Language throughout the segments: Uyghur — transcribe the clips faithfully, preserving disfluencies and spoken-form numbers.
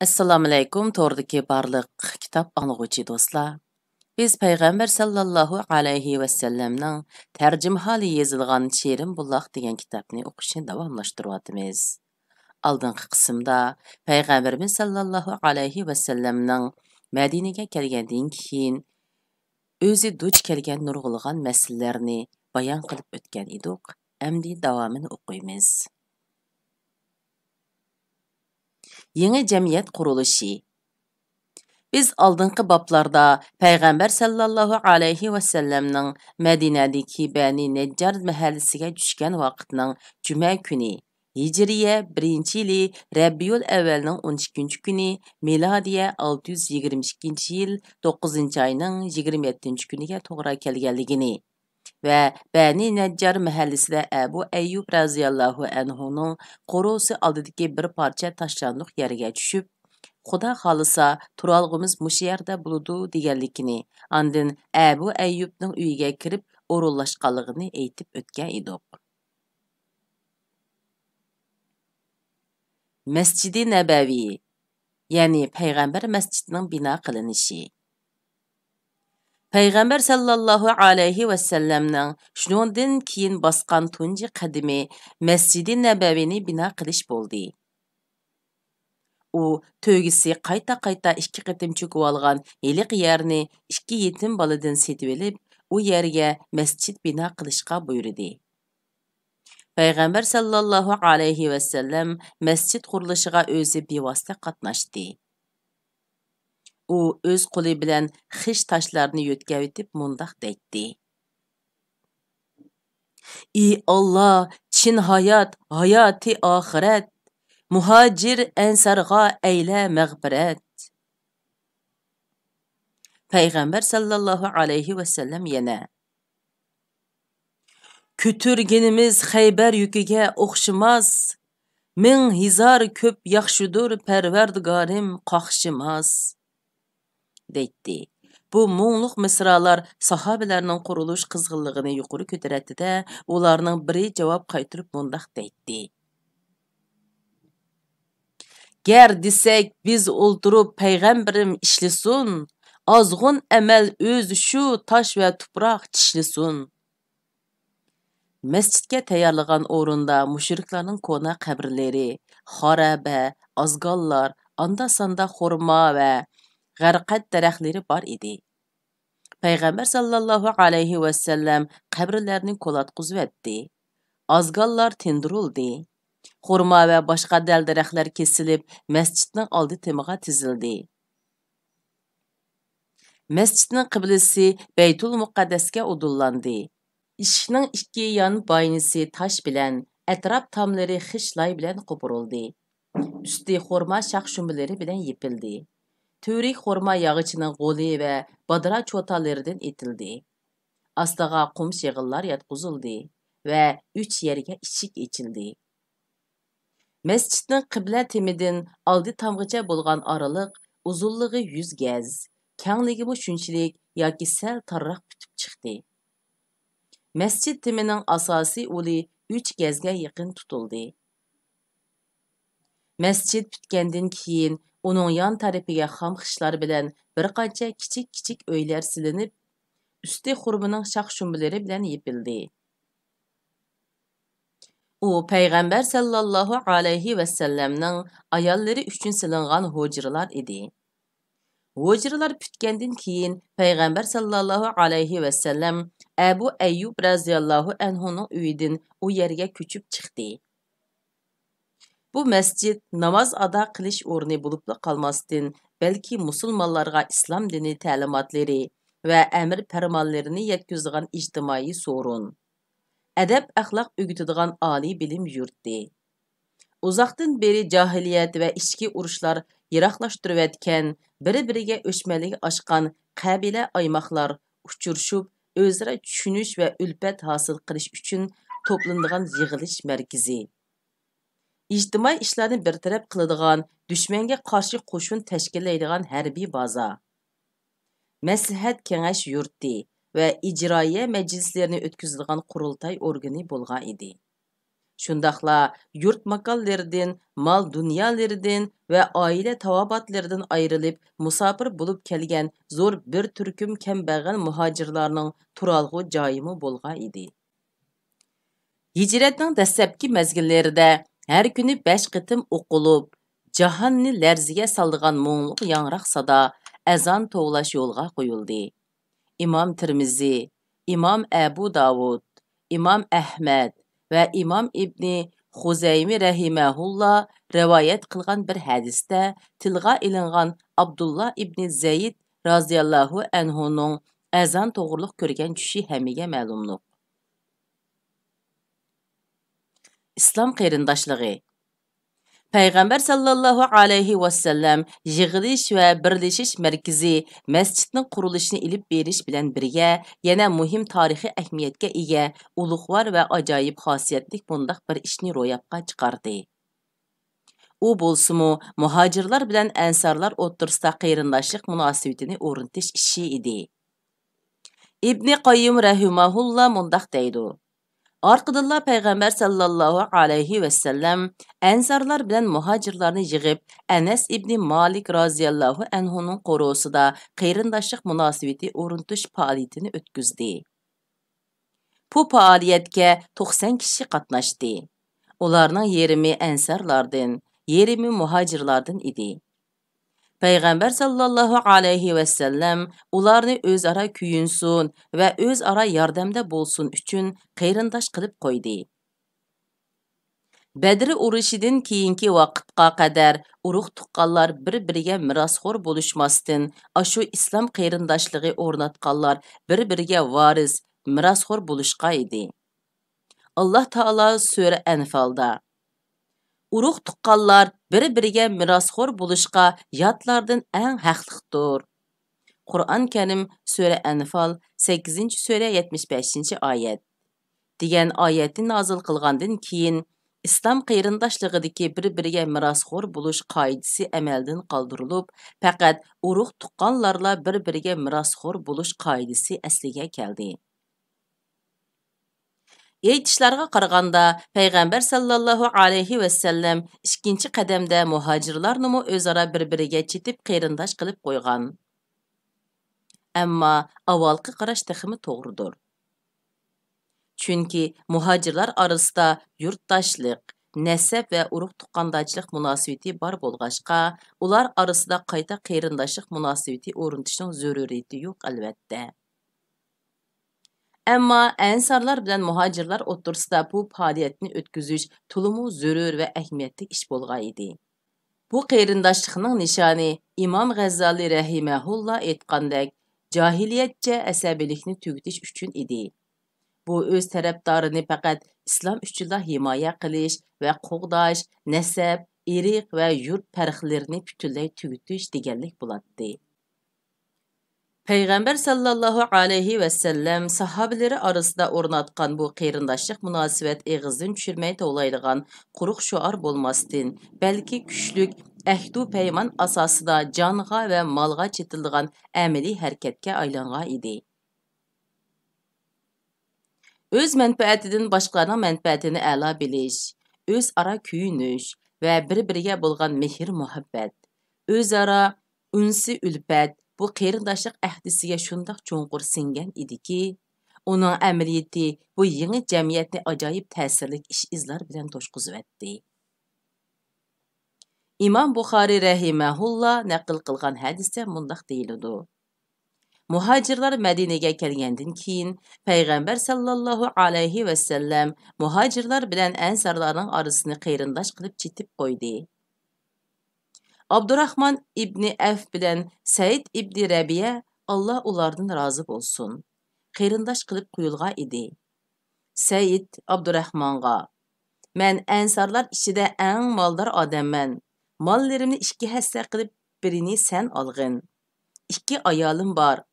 ئەسسالامۇئەلەيكۇم، توردىكى بارلىق كىتاب ئاڭلىغۇچى دوستلار. بىز پەيغەمبەر ساللاللاھۇ ئەلەيھى ۋەسەللەمنىڭ تەرجىمىھالى يېزىلغان شېرىن بۇلاق دېگەن كىتابنى ئوقۇشنى داۋاملاشتۇرۇۋاتىمىز. ئالدىنقى قىسىمدا پەيغەمبىرىمىز ساللاللاھۇ ئەلەيھى ۋەسەللەمنىڭ مەدىنىگە كەلگەندىن كېيىن ئۆزى دۇچ كەلگەن نۇرغۇنلىغان مەسىلىلەرنى بايان قىلىپ ئۆتكەن ئىدۇق. ئەمدى داۋامىنى ئوقۇيمىز. يېڭى جەمئىيەت قۇرۇلۇشى. بىز ئالدىنقى بابلاردا پەيغەمبەر ساللاللاھۇ ئەلەيھى ۋەسەللەمنىڭ مەدىنەدىكى بەنى نەججار مەھەللىسىگە چۈشكەن ۋاقىتنىڭ جۈمە كۈنى، ھىجرىيە بىرىنچى يىلى رەبىئۇل ئەۋۋەلنىڭ ئون ئىككىنچى كۈنى، مىلادىيە ئالتە يۈز يىگىرمە ئىككىنچى يىل توققۇزىنچى ئاينىڭ يىگىرمە يەتتىنچى كۈنىگە توغرا كەلگەنلىكىنى، ۋە بەنى نەججار مەھەللىسىدە ئەبۇ ئەييۇب رەزىياللاھۇ ئەنھۇنىڭ قورۇسى ئالدىدىكى بىر پارچە تاشلاندۇق يەرگە چۈشۈپ، «خۇدا خالىسا، تۇرالغۇمىز مۇشۇ يەردە بولىدۇ» دېگەنلىكىنى، ئاندىن ئەبۇ ئەييۇبنىڭ ئۆيىگە كىرىپ ئورۇنلاشقانلىقىنى ئېيتىپ ئۆتكەن ئىدۇق. مەسجىدى نەبەۋى، يەنى پەيغەمبەر مەسچىتىنىڭ بىنا قىلىنىشى. پەيغەمبەر ساللاللاھۇ ئەلەيھى ۋەسەللەمنىڭ شۇنىڭدىن كېيىن باسقان تۇنجى قەدىمى مەسجىدى نەبەۋىنى بىنا قىلىش بولدى. ئۇ تۆگىسى قايتا-قايتا ئىككى قېتىم چۆكۈۋالغان ھېلىقى يەرنى ئىككى يېتىم بالىدىن سېتىۋېلىپ، ئۇ يەرگە مەسچىت بىنا قىلىشقا بۇيرۇدى. پەيغەمبەر ساللاللاھۇ ئەلەيھى ۋەسەللەم مەسچىت قۇرۇلۇشىغا ئۆزى بىۋاسىتە قاتناشتى. ئۇ ئۆز قولى بىلەن خىش تاشلارنى يۆتكەۋېتىپ مۇنداق دەيتتى: «ئى ئاللا، چىن ھايات، ھاياتى ئاخىرەت، مۇھاجىر ئەنسارغا ئەيلە مەغپىرەت.» پەيغەمبەر ساللاللاھۇ ئەلەيھى ۋەسەللەم يەنە: «كۆتۈرگىنىمىز خەيبەر يۈكىگە ئوخشىماس، مىڭ ھېزار كۆپ ياخشىدۇر پەرۋەردىگارىم قاقشىماس» دەيتتى. بۇ مۇڭلۇق مىسرالار ساھابىلەرنىڭ قۇرۇلۇش قىزغىنلىقىنى يۇقىرى كۆتۈرەتتى-دە، ئۇلارنىڭ بىرى جاۋاب قايتۇرۇپ مۇنداق دەيتتى: «گەر دېسەك بىز ئولتۇرۇپ پەيغەمبىرىم ئىشلىسۇن، ئازغۇن ئەمەل ئۆزى شۇ تاش ۋە تۇپراق چىشلىسۇن.» مەسچىتكە تەييارلىغان ئورۇندا مۇشرىكلارنىڭ كونا قەبرىلىرى، خارابە، ئازگاللار، ئاندا-ساندا خورما ۋە غەرقەد دەرەخلىرى بار ئىدى. پەيغەمبەر ساللاللاھۇ ئەلەيھى ۋەسەللەم قەبرىلەرنى كولاتقۇزۇۋەتتى. ئازگاللار تىندۇرۇلدى. خورما ۋە باشقا دەل-دەرەخلەر كېسىلىپ، مەسچىتنىڭ ئالدى تېمىغا تىزىلدى. مەسچىتنىڭ قىبلىسى بەيتۇل مۇقەددەسكە ئۇدۇللاندى. ئىشىكنىڭ ئىككى يان باينىسى تاش بىلەن، ئەتراپ تاملىرى خىش لاي بىلەن قوپۇرۇلدى. ئۈستى خورما شاخ-شۇمبىلىرى بىلەن يېپىلدى. تۈۋرۈك خورما ياغىچىنىڭ غولى ۋە بادرا چوتالىرىدىن ئېتىلدى. ئاستىغا قۇم شېغىللار ياتقۇزۇلدى ۋە ئۈچ يەرگە ئىشىك ئېچىلدى. مەسچىتنىڭ قىبلە تېمىدىن ئالدى تامغىچە بولغان ئارىلىق ئۇزۇنلۇقى يۈز گەز، كەڭلىكىمۇ شۇنچىلىك ياكى سەل تارراق پۈتۈپ چىقتى. مەسچىت تېمىنىڭ ئاساسىي ئۇلى ئۈچ گەزگە يېقىن تۇتۇلدى. مەسچىت پۈتكەندىن كېيىن، ئۇنىڭ يان تەرىپىگە خام خىشلار بىلەن بىر قانچە كىچىك-كىچىك ئۆيلەر سېلىنىپ، ئۈستى خورمىنىڭ شاخ-شۇمبىلىرى بىلەن يېپىلدى. ئۇ پەيغەمبەر ساللاللاھۇ ئەلەيھى ۋەسەللەمنىڭ ئاياللىرى ئۈچۈن سېلىنغان ھۇجرىلار ئىدى. ھۇجرىلار پۈتكەندىن كېيىن، پەيغەمبەر ساللاللاھۇ ئەلەيھى ۋەسەللەم ئەبۇ ئەييۇب رەزىياللاھۇ ئەنھۇنىڭ ئۆيىدىن ئۇ يەرگە كۆچۈپ چىقتى. بۇ مەسچىت ناماز ئادا قىلىش ئورنى بولۇپلا قالماستىن، بەلكى مۇسۇلمانلارغا ئىسلام دىنى تەلىماتلىرى ۋە ئەمىر پەرمانلىرىنى يەتكۈزىدىغان ئىجتىمائىي سورۇن، ئەدەپ-ئەخلاق ئۆگىتىدىغان ئالىي بىلىم يۇرتى، ئۇزاقتىن بېرى جاھىلىيەت ۋە ئىچكى ئۇرۇشلار يىراقلاشتۇرۇۋەتكەن، بىر-بىرىگە ئۆچمەنلىكى ئاشقان قەبىلە ئايماقلار ئۇچرىشىپ، ئۆزئارا چۈشىنىش ۋە ئۈلپەت ھاسىل قىلىش ئۈچۈن توپلىنىدىغان يىغىلىش مەركىزى، ئىجتىمائىي ئىشلارنى بىر تەرەپ قىلىدىغان، دۈشمەنگە قارشى قوشۇن تەشكىللەيدىغان ھەربىي بازا، مەسلىھەت كېڭەش يۇرتى ۋە ئىجرائىيە مەجلىسلىرىنى ئۆتكۈزىدىغان قۇرۇلتاي ئورگىنى بولغان ئىدى. شۇنداقلا يۇرت ماكانلىرىدىن، مال دۇنيالىرىدىن ۋە ئائىلە تاۋابىئاتلىرىدىن ئايرىلىپ، مۇساپىر بولۇپ كەلگەن زور بىر تۈركۈم كەمبەغەل مۇھاجىرلارنىڭ تۇرالغۇ جايىمۇ بولغان ئىدى. ھىجرەتنىڭ دەسلەپكى مەزگىللىرىدە ھەر كۈنى بەش قېتىم ئوقۇلۇپ، جاھاننى لەرزىگە سالىدىغان مۇڭلۇق ياڭراق سادا، ئەزان توۋلاش يولغا قويۇلدى. ئىمام تىرمىزى، ئىمام ئەبۇ داۋۇد، ئىمام ئەھمەد ۋە ئىمام ئىبنى خۇزەيمى رەھىمەھۇللا رىۋايەت قىلغان بىر ھەدىستە تىلغا ئېلىنغان ئابدۇللا ئىبنى زەيد رازىياللاھۇ ئەنھۇنىڭ ئەزان توغرۇلۇق كۆرگەن چۈشى ھەممىگە مەلۇملۇق. ئىسلام قېرىنداشلىقى. پەيغەمبەر ساللاللاھۇ ئەلەيھى ۋەسەللەم يىغىلىش ۋە بىرلىشىش مەركىزى مەسچىتنىڭ قۇرۇلۇشىنى ئېلىپ بېرىش بىلەن بىرگە، يەنە مۇھىم تارىخىي ئەھمىيەتكە ئىگە، ئۇلۇغۋار ۋە ئاجايىپ خاسىيەتلىك مۇنداق بىر ئىشنى روياپقا چىقاردى. ئۇ بولسىمۇ مۇھاجىرلار بىلەن ئەنسارلار ئوتتۇرىسىدا قېرىنداشلىق مۇناسىۋىتىنى ئورنىتىش ئىشى ئىدى. ئىبنى قەييىم رەھىمەھۇللا مۇنداق دەيدۇ: ئارقىدىنلا پەيغەمبەر ساللاللاھۇ ئەلەيھى ۋەسەللەم ئەنسارلار بىلەن مۇھاجىرلارنى يىغىپ، ئەنەس ئىبنى مالىك رازىياللاھۇ ئەنھۇنىڭ قورۇسىدا قېرىنداشلىق مۇناسىۋىتى ئورنىتىش پائالىيىتىنى ئۆتكۈزدى. بۇ پائالىيەتكە توقسان كىشى قاتناشتى. ئۇلارنىڭ يېرىمى ئەنسارلاردىن، يېرىمى مۇھاجىرلاردىن ئىدى. پەيغەمبەر ساللاللاھۇ ئەلەيھى ۋەسەللەم ئۇلارنى ئۆزئارا كۆيۈنسۇن ۋە ئۆزئارا ياردەمدە بولسۇن ئۈچۈن قېرىنداش قىلىپ قويدى. بەدر ئۇرۇشىدىن كېيىنكى ۋاقىتقا قەدەر ئۇرۇق-تۇغقانلار بىر-بىرىگە مىراسخور بولۇشماستىن، ئاشۇ ئىسلام قېرىنداشلىقى ئورناتقانلار بىر-بىرىگە ۋارىس، مىراسخور بولۇشقان ئىدى. ئاللا تائالا سۈرە ئەنفالدا، ئۇرۇق-تۇغقانلار بىر-بىرىگە مىراسخور بولۇشقا ياتلاردىن ئەڭ ھەقلىقتۇر. قۇرئان كەرىم، سۈرە ئەنفال، سەككىزىنچى سۈرە، يەتمىش بەشىنچى ئايەت، دېگەن ئايەتنى نازىل قىلغاندىن كېيىن، ئىسلام قېرىنداشلىقىدىكى بىر-بىرىگە مىراسخور بولۇش قائىدىسى ئەمەلدىن قالدۇرۇلۇپ، پەقەت ئۇرۇق-تۇغقانلارلا بىر-بىرىگە مىراسخور بولۇش قائىدىسى ئەسلىگە كەلدى. ئېيتىشلارغا قارىغاندا، پەيغەمبەر ساللاللاھۇ ئەلەيھى ۋەسەللەم ئىككىنچى قەدەمدە مۇھاجىرلارنىمۇ ئۆزئارا بىر-بىرىگە چېتىپ قېرىنداش قىلىپ قويغان. ئەمما ئاۋۋالقى قاراش تېخىمۇ توغرىدۇر. چۈنكى مۇھاجىرلار ئارىسىدا يۇرتداشلىق، نەسەب ۋە ئۇرۇق-تۇغقاندارچىلىق مۇناسىۋىتى بار بولغاچقا، ئۇلار ئارىسىدا قايتا قېرىنداشلىق مۇناسىۋىتى ئورنىتىشنىڭ زۆرۈرىيىتى يوق، ئەلۋەتتە. ئەمما ئەنسارلار بىلەن مۇھاجىرلار ئوتتۇرىسىدا بۇ پائالىيەتنى ئۆتكۈزۈش تولىمۇ زۆرۈر ۋە ئەھمىيەتلىك ئىش بولغان ئىدى. بۇ قېرىنداشلىقنىڭ نىشانى، ئىمام غەززالى رەھىمەھۇللا ئېيتقاندەك، جاھىلىيەتچە ئەسەبىيلىكنى تۈگىتىش ئۈچۈن ئىدى. بۇ ئۆز تەرەپدارىنى پەقەت ئىسلام ئۈچۈنلا ھىمايە قىلىش ۋە قوغداش، نەسەب، ئىرق ۋە يۇرت پەرقلىرىنى پۈتۈنلەي تۈگىتىش دېگەنلىك بولاتتى. پەيغەمبەر ساللاللاھۇ ئەلەيھى ۋەسەللەم ساھابىلىرى ئارىسىدا ئورناتقان بۇ قېرىنداشلىق مۇناسىۋەت ئېغىزدىن چۈشۈرمەي توۋلايدىغان قۇرۇق شوئار بولماستىن، بەلكى كۈچلۈك ئەھدۇ پەيمان ئاساسىدا جانغا ۋە مالغا چېتىلىدىغان ئەمەلىي ھەرىكەتكە ئايلانغان ئىدى. ئۆز مەنپەئەتىدىن باشقىلارنىڭ مەنپەئەتىنى ئەلا بىلىش، ئۆزئارا كۆيۈنۈش ۋە بىر-بىرىگە بولغان مېھىر-مۇھەببەت، ئۆزئارا ئۈنسى-ئۈلپەت بۇ قېرىنداشلىق ئەھدىسىگە شۇنداق چوڭقۇر سىڭگەن ئىدىكى، ئۇنىڭ ئەمەلىيىتى بۇ يېڭى جەمئىيەتنى ئاجايىپ تەسىرلىك ئىش-ئىزلار بىلەن توشقۇزۇۋەتتى. ئىمام بۇخارىي رەھىمەھۇللا نەقىل قىلغان ھەدىستە مۇنداق دېيىلىدۇ: مۇھاجىرلار مەدىنىگە كەلگەندىن كېيىن، پەيغەمبەر ساللاللاھۇ ئەلەيھى ۋەسەللەم مۇھاجىرلار بىلەن ئەنسارلارنىڭ ئارىسىنى قېرىنداش قىلىپ چېتىپ قويدى. ئابدۇراخمان ئىبنى ئەۋف بىلەن سەئىد ئىبنى رەبىئە، ئاللا ئۇلاردىن رازى بولسۇن، قېرىنداش قىلىپ قويۇلغان ئىدى. سەئىد ئابدۇراخمانغا: «مەن ئەنسارلار ئىچىدە ئەڭ مالدار ئادەممەن. ماللىرىمنى ئىككى ھەسسە قىلىپ، بىرىنى سەن ئالغىن. ئىككى ئايالىم بار.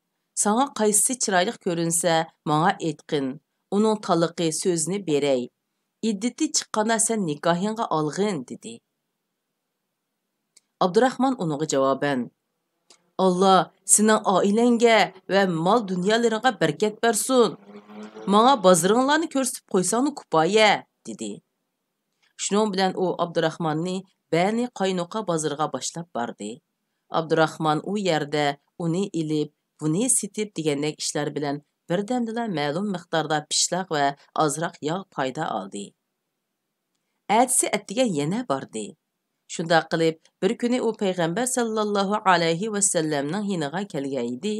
ساڭا قايسىسى چىرايلىق كۆرۈنسە، ماڭا ئېيتقىن. ئۇنىڭ تالىقى سۆزىنى بېرەي. ئىددىتى چىققاندا سەن نىكاھىڭغا ئالغىن» دېدى. ئابدۇراخمان ئۇنىڭغا جاۋابەن: «ئاللا سېنىڭ ئائىلەڭگە ۋە مال-دۇنيالىرىڭغا بەرىكەت بەرسۇن. ماڭا بازىرىڭلارنى كۆرسىتىپ قويساڭلا كۇپايە» دېدى. شۇنىڭ بىلەن ئۇ ئابدۇراخماننى بەنى قاينۇقا بازىرىغا باشلاپ باردى. ئابدۇراخمان ئۇ يەردە ئۇنى ئېلىپ، بۇنى سېتىپ دېگەندەك ئىشلار بىلەن بىردەمدىلا مەلۇم مىقداردا پىشلاق ۋە ئازراق ياغ پايدا ئالدى. ئەتىسى ئەتىگەن يەنە باردى. شۇنداق قىلىپ، بىر كۈنى ئۇ پەيغەمبەر ساللاللاھۇ ئەلەيھى ۋەسەللەمنىڭ يېنىغا كەلگەن ئىدى.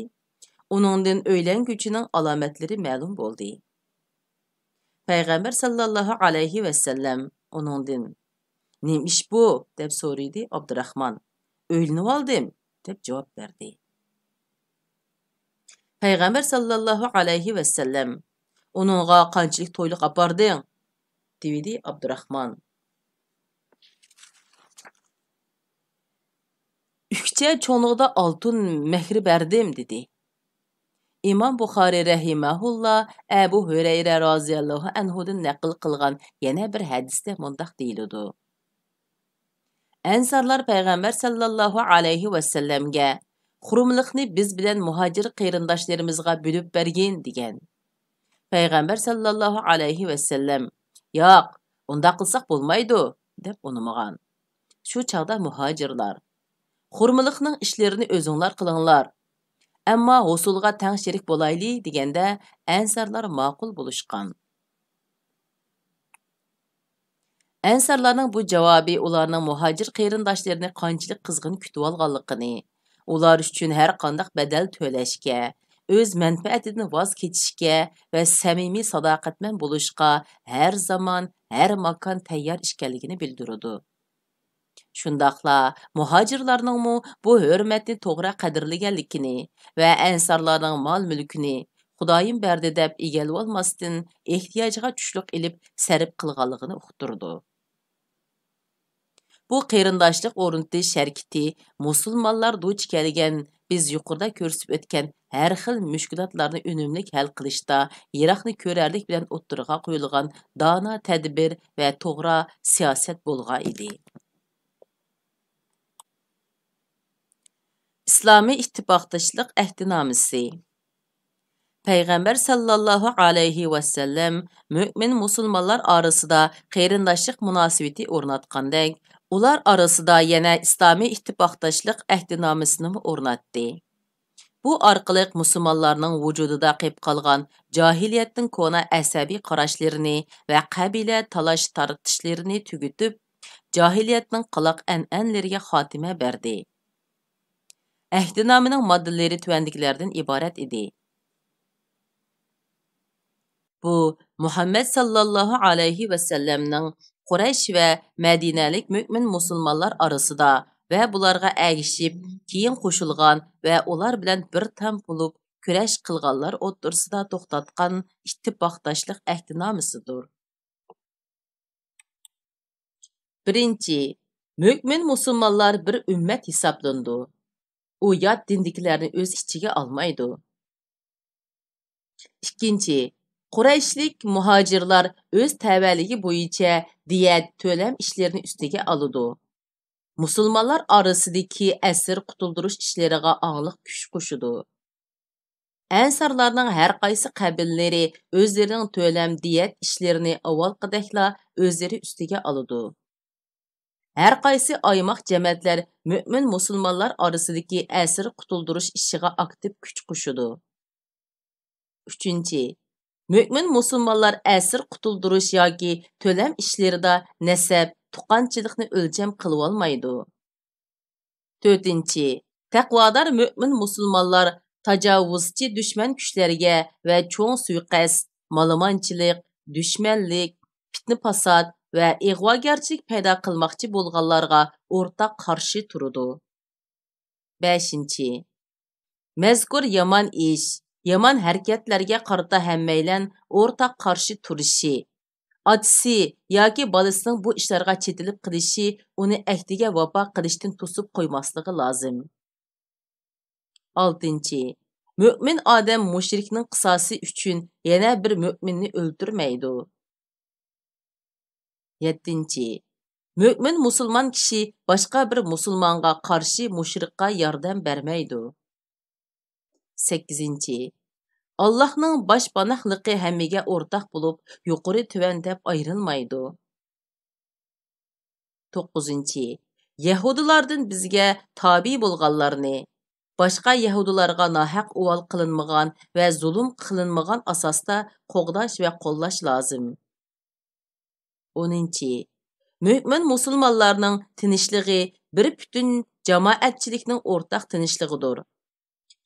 ئۇنىڭدىن ئۆيلەنگۈچىنىڭ ئالامەتلىرى مەلۇم بولدى. پەيغەمبەر ساللاللاھۇ ئەلەيھى ۋەسەللەم ئۇنىڭدىن، «نېمە ئىش بۇ؟» دەپ سورىدى ئابدۇراخمان. «ئۆيلىنىۋالدىم» دەپ جاۋاب بەردى. پەيغەمبەر ساللاللاھۇ ئەلەيھى ۋەسەللەم، «ئۇنىڭغا قانچىلىك تويلۇق ئاپاردىڭ؟» دېۋىدى ئابدۇراخمان. «ئۈكچە چوڭلۇقىدا ئالتۇن مەھرى بەردىم» دېدى. ئىمام بۇخارىي رەھىمەھۇللا ئەبۇ ھۈرەيرە رازىياللاھۇ ئەنھۇدىن نەقىل قىلغان يەنە بىر ھەدىستە مۇنداق دېيىلىدۇ: ئەنسارلار پەيغەمبەر ساللاللاھۇ ئەلەيھى ۋەسەللەمگە، «خۇرمىلىقنى بىز بىلەن مۇھاجىر قېرىنداشلىرىمىزغا بۆلۈپ بەرگىن» دېگەن. پەيغەمبەر ساللاللاھۇ ئەلەيھى ۋەسەللەم، «ياق، ئۇنداق قىلساق بولمايدۇ» دەپ ئۇنىمىغان. شۇ چاغدا مۇھاجىرلار، «خۇرمىلىقنىڭ ئىشلىرىنى ئۆزۈڭلار قىلىڭلار، ئەمما ھوسۇلغا تەڭ شېرىك بولايلى» دېگەندە، ئەنسارلار ماقۇل بولۇشقان. ئەنسارلارنىڭ بۇ جاۋابى ئۇلارنىڭ مۇھاجىر قېرىنداشلىرىنى قانچىلىك قىزغىن كۈتۈۋالغانلىقىنى، ئۇلار ئۈچۈن ھەر قانداق بەدەل تۆلەشكە، ئۆز مەنپەئەتىدىن ۋاز كېچىشكە ۋە سەمىمىي ساداقەتمەن بولۇشقا ھەر زامان، ھەر ماكان تەييار ئىكەنلىكىنى بىلدۈرىدۇ. شۇنداقلا مۇھاجىرلارنىڭمۇ بۇ ھۆرمەتنى توغرا قەدىرلىگەنلىكىنى ۋە ئەنسارلارنىڭ مال-مۈلكىنى خۇدايىم بەردى دەپ ئىگىلىۋالماستىن، ئېھتىياجىغا چۈشلۈك ئېلىپ سەرپ قىلغانلىقىنى ئۇقتۇرىدۇ. بۇ قېرىنداشلىق ئورنىتىش ھەرىكىتى مۇسۇلمانلار دۇچ كەلگەن، بىز يۇقىرىدا كۆرسىتىپ ئۆتكەن ھەر خىل مۈشكۈلاتلارنى ئۈنۈملۈك ھەل قىلىشتا يىراقنى كۆرەرلىك بىلەن ئوتتۇرىغا قويۇلغان دانا تەدبىر ۋە توغرا سىياسەت بولغان ئىدى. ئىسلامىي ئىتتىپاقداشلىق ئەھدىنامىسى. پەيغەمبەر ساللاللاھۇ ئەلەيھى ۋەسەللەم مۆمىن مۇسۇلمانلار ئارىسىدا قېرىنداشلىق مۇناسىۋىتى ئورناتقاندەك، ئۇلار ئارىسىدا يەنە ئىسلامىي ئىتتىپاقداشلىق ئەھدىنامىسىنىمۇ ئورناتتى. بۇ ئارقىلىق مۇسۇلمانلارنىڭ ۋۇجۇدىدا قېلىپ قالغان جاھىلىيەتنىڭ كونا ئەسەبىي قاراشلىرىنى ۋە قەبىلە تالاش-تارتىشلىرىنى تۈگىتىپ، جاھىلىيەتنىڭ قالاق ئەنئەنىلىرىگە خاتىمە بەردى. ئەھدىنامىنىڭ ماددىلىرى تۆۋەندىكىلەردىن ئىبارەت ئىدى. بۇ مۇھەممەد ساللاللاھۇ ئەلەيھى ۋەسەللەمنىڭ قۇرەيش ۋە مەدىنەلىك مۆمىن مۇسۇلمانلار ئارىسىدا ۋە بۇلارغا ئەگىشىپ كېيىن قوشۇلغان ۋە ئۇلار بىلەن بىر تام بولۇپ كۈرەش قىلغانلار ئوتتۇرىسىدا توختاتقان ئىتتىپاقداشلىق ئەھدىنامىسىدۇر. بىرىنچى، مۆمىن مۇسۇلمانلار بىر ئۈممەت ھېسابلىنىدۇ. ئۇ يات دىندىكىلەرنى ئۆز ئىچىگە ئالمايدۇ. ئىككىنچى، قۇرەيشلىك مۇھاجىرلار ئۆز تەۋەلىكى بويىچە دىيەت تۆلەم ئىشلىرىنى ئۈستىگە ئالىدۇ. مۇسۇلمانلار ئارىسىدىكى ئەسىر قۇتۇلدۇرۇش ئىشلىرىغا ئاڭلىق كۈچ قوشىدۇ. ئەنسارلارنىڭ ھەر قايسى قەبىلىلىرى ئۆزلىرىنىڭ تۆلەم دىيەت ئىشلىرىنى ئاۋۋالقىدەكلا ئۆزلىرى ئۈستىگە ئالىدۇ. ھەر قايسى ئايماق جەمەتلەر مۆمىن مۇسۇلمانلار ئارىسىدىكى ئەسىر قۇتۇلدۇرۇش ئىشىغا ئاكتىپ كۈچ قوشىدۇ. ئۈچىنچى، مۆمىن مۇسۇلمانلار ئەسىر قۇتۇلدۇرۇش ياكى تۆلەم ئىشلىرىدا نەسەب، تۇغقانچىلىقنى ئۆلچەم قىلىۋالمايدۇ. تۆتىنچى، تەقۋادار مۆمىن مۇسۇلمانلار تاجاۋۇزچى دۈشمەن كۈچلەرگە ۋە چوڭ سۇيىقەست، مالىمانچىلىق، دۈشمەنلىك، پىتنە-پاسات ۋە ئىغۋاگەرچىلىك پەيدا قىلماقچى بولغانلارغا ئورتاق قارشى تۇرىدۇ. بەشىنچى، مەزكۇر يامان ئىش، يامان ھەرىكەتلەرگە قارىتا ھەممەيلەن ئورتاق قارشى تۇرۇشى، ئاتىسى ياكى بالىسىنىڭ بۇ ئىشلارغا چېتىلىپ قېلىشى ئۇنى ئەھدىگە ۋاپا قىلىشتىن توسۇپ قويماسلىقى لازىم. ئالتىنچى، مۆمىن ئادەم مۇشرىكنىڭ قىساسى ئۈچۈن يەنە بىر مۆمىننى ئۆلتۈرمەيدۇ. يەتتىنچى، مۆمىن مۇسۇلمان كىشى باشقا بىر مۇسۇلمانغا قارشى مۇشرىكقا ياردەم بەرمەيدۇ. سەككىزىنچى، ئاللاھنىڭ باش پاناھلىقى ھەممىگە ئورتاق بولۇپ، يۇقىرى تۆۋەن دەپ ئايرىلمايدۇ. توققۇزىنچى، يەھۇدىيلاردىن بىزگە تابىي بولغانلارنى، باشقا يەھۇدىيلارغا ناھەق ئۇۋال قىلىنمىغان ۋە زۇلۇم قىلىنمىغان ئاساستا قوغداش ۋە قوللاش لازىم. ئونىنچى، مۆمىن مۇسۇلمانلارنىڭ تىنچلىقى بىر پۈتۈن جامائەتچىلىكنىڭ ئورتاق تىنچلىقىدۇر.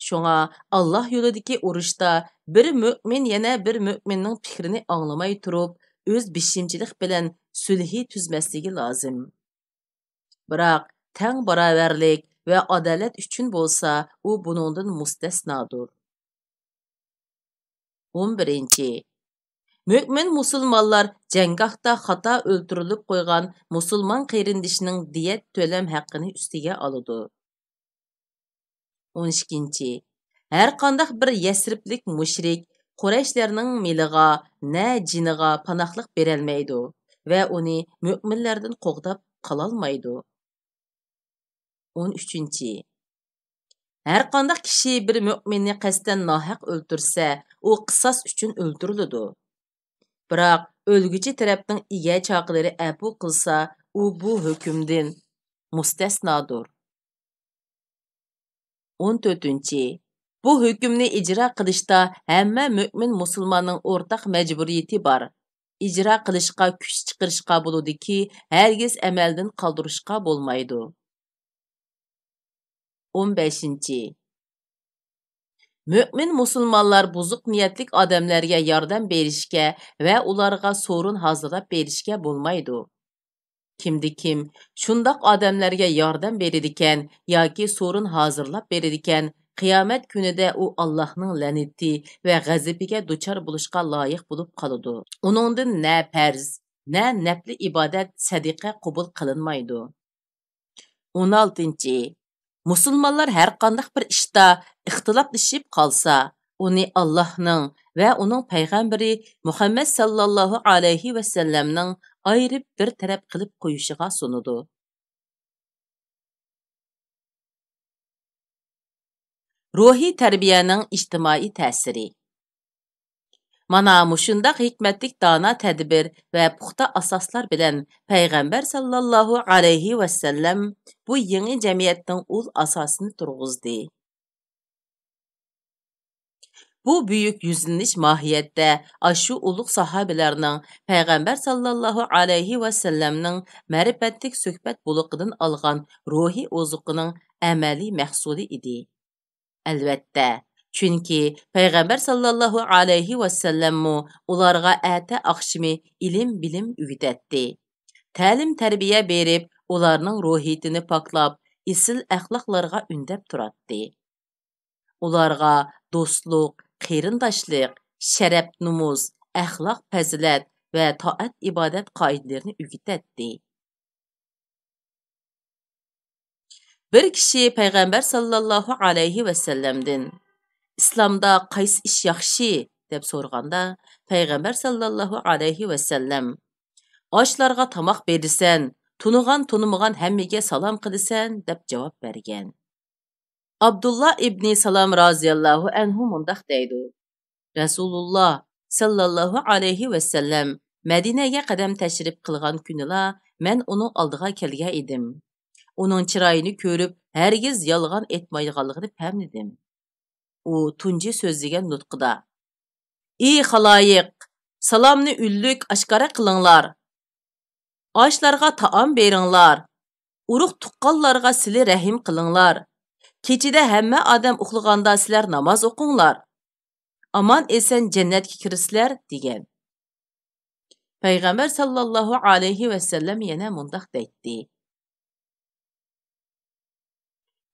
شۇڭا ئاللاھ يولىدىكى ئۇرۇشتا بىر مۆمىن يەنە بىر مۆمىننىڭ پىكرىنى ئاڭلىماي تۇرۇپ، ئۆز بېشىمچىلىق بىلەن سۈلھى تۈزمەسلىكى لازىم. بىراق، تەڭ باراۋەرلىك ۋە ئادالەت ئۈچۈن بولسا، ئۇ بۇنىڭدىن مۇستەسنادۇر. ئون بىرىنچى، مۆمىن مۇسۇلمانلار جەڭگاھتا خاتا ئۆلتۈرۈلۈپ قويغان مۇسۇلمان قېرىندىشىنىڭ دىيەت تۆلەم ھەققىنى ئۈستىگە ئالىدۇ. ئون ئىككىنچى، ھەرقانداق بىر يەسرىبلىك مۇشرىك قۇرەيشلەرنىڭ مېلىغا، نە جېنىغا پاناھلىق بېرەلمەيدۇ ۋە ئۇنى مۆمىنلەردىن قوغداپ قالالمايدۇ. ئون ئۈچىنچى، ھەرقانداق كىشى بىر مۆمىننى قەستەن ناھەق ئۆلتۈرسە، ئۇ قىساس ئۈچۈن ئۆلتۈرۈلىدۇ. بىراق، ئۆلگۈچى تەرەپنىڭ ئىگە-چاقىلىرى ئەپۇ قىلسا، ئۇ بۇ ھۆكۈمدىن مۇستەسنادۇر. ئون تۆتىنچى، بۇ ھۆكۈمنى ئىجرا قىلىشتا ھەممە مۆمىن مۇسۇلماننىڭ ئورتاق مەجبۇرىيىتى بار. ئىجرا قىلىشقا كۈچ چىقىرىشقا بولىدۇكى، ھەرگىز ئەمەلدىن قالدۇرۇشقا بولمايدۇ. ئون بەشىنچى، مۆمىن مۇسۇلمانلار بۇزۇق نىيەتلىك ئادەملەرگە ياردەم بېرىشكە ۋە ئۇلارغا سورۇن ھازىرلاپ بېرىشكە بولمايدۇ. كىمدە كىم شۇنداق ئادەملەرگە ياردەم بېرىدىكەن ياكى سورۇن ھازىرلاپ بېرىدىكەن، قىيامەت كۈنىدە ئۇ ئاللاھنىڭ لەنىتى ۋە غەزىپىگە دۇچار بولۇشقا لايىق بولۇپ قالىدۇ. ئۇنىڭدىن نە پەرز، نە نەپلى ئىبادەت، سەدىقە قوبۇل قىلىنمايدۇ. ئون ئالتىنچى، مۇسۇلمانلار ھەرقانداق بىر ئىشتا ئىختىلاپلىشىپ قالسا، ئۇنى ئاللاھنىڭ ۋە ئۇنىڭ پەيغەمبىرى مۇھەممەد ساللاللاھۇ ئەلەيھى ۋەسەللەمنىڭ ئايرىپ بىر تەرەپ قىلىپ قويۇشىغا سۇنىدۇ. روھىي تەربىيەنىڭ ئىجتىمائىي تەسىرى. مانا مۇشۇنداق ھېكمەتلىك دانا تەدبىر ۋە پۇختا ئاساسلار بىلەن پەيغەمبەر ساللاللاھۇ ئەلەيھى ۋەسەللەم بۇ يېڭى جەمئىيەتنىڭ ئۇل ئاساسىنى تۇرغۇزدى. بۇ بۈيۈك يۈزلىنىش ماھىيەتتە ئاشۇ ئۇلۇغ ساھابىلەرنىڭ پەيغەمبەر ساللاللاھۇ ئەلەيھى ۋەسەللەمنىڭ مەرىپەتلىك سۆھبەت بۇلىقىدىن ئالغان روھىي ئوزۇقىنىڭ ئەمەلىي مەھسۇلى ئىدى. ئەلۋەتتە، چۈنكى پەيغەمبەر ساللاللاھۇ ئەلەيھى ۋەسەللەممۇ ئۇلارغا ئەتە ئاخشىمى ئىلىم-بىلىم ئۆگىتەتتى. تەلىم-تەربىيە بېرىپ، ئۇلارنىڭ روھىيىتىنى پاكلاپ، ئېسىل ئەخلاقلارغا ئۈندەپ تۇراتتى. ئۇلارغا دوستلۇق، قېرىنداشلىق، شەرەپ-نومۇس، ئەخلاق-پەزىلەت ۋە تائەت-ئىبادەت قائىدىلىرىنى ئۆگىتەتتى. بىر كىشى پەيغەمبەر ساللاللاھۇ ئەلەيھى ۋەسەللەمدىن، «ئىسلامدا قايسى ئىش ياخشى؟» دەپ سورىغاندا، پەيغەمبەر ساللاللاھۇ ئەلەيھى ۋەسەللەم، «ئاچلارغا تاماق بېرىسەن، تونۇغان-تونۇمىغان ھەممىگە سالام قىلىسەن» دەپ جاۋاب بەرگەن. ئابدۇللا ئىبنى سالام رازىياللاھۇ ئەنھۇ مۇنداق دەيدۇ، رەسۇلۇللا ساللاللاھۇ ئەلەيھى ۋەسەللەم مەدىنەگە قەدەم تەشرىپ قىلغان كۈنىلا مەن ئۇنىڭ ئالدىغا كەلگەن ئىدىم. ئۇنىڭ چىرايىنى كۆرۈپ، ھەرگىز يالغان ئېيتمايدىغانلىقىنى پەملىدىم. ئۇ تۇنجى سۆزلىگەن نۇتقىدا، «ئى خالايىق، سالامنى ئۈنلۈك ئاشكارا قىلىڭلار! ئاچلارغا تائام بېرىڭلار! ئۇرۇق-تۇغقانلارغا سىلە رەھىم قىلىڭلار! كېچىدە ھەممە ئادەم ئۇخلىغاندا سىلەر ناماز ئوقۇڭلار! ئامان-ئېسەن جەننەتكە كىرىسىلەر» دېگەن. پەيغەمبەر ساللاللاھۇ ئەلەيھى ۋەسەللەم يەنە مۇنداق دەيتتى،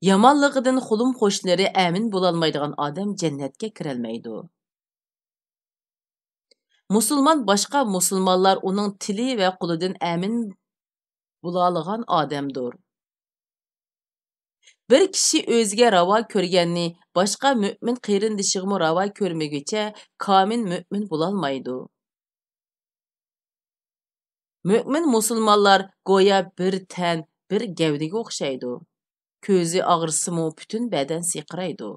يامانلىقىدىن قولۇم-قوشنىلىرى ئەمىن بولالمايدىغان ئادەم جەننەتكە كىرەلمەيدۇ. مۇسۇلمان باشقا مۇسۇلمانلار ئۇنىڭ تىلى ۋە قولىدىن ئەمىن بولالىغان ئادەمدۇر. بىر كىشى ئۆزىگە راۋا كۆرگەننى باشقا مۆمىن قېرىندىشىغىمۇ راۋا كۆرمىگۈچە كامىل مۆمىن بولالمايدۇ. مۆمىن مۇسۇلمانلار گويا بىر تەن، بىر گەۋدىگە ئوخشايدۇ. كۆزى ئاغرىسىمۇ پۈتۈن بەدەن سىرقىرايدۇ.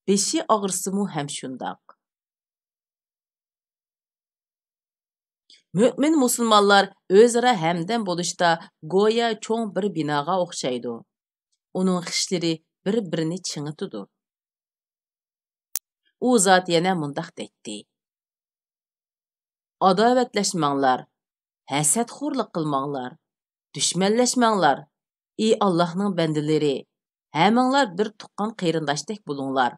بېشى ئاغرىسىمۇ ھەم شۇنداق. مۆمىن مۇسۇلمانلار ئۆزئارا ھەمدەم بولۇشتا گويا چوڭ بىر بىناغا ئوخشايدۇ. ئۇنىڭ خىشلىرى بىر-بىرىنى چىڭىتىدۇ. ئۇ زات يەنە مۇنداق دەيتتى: ئاداۋەتلەشمەڭلار، ھەسەتخورلۇق قىلماڭلار، دۈشمەنلەشمەڭلار، ئى ئاللاھنىڭ بەندىلىرى، ھەممىڭلار بىر تۇغقان قېرىنداشتەك بولۇڭلار.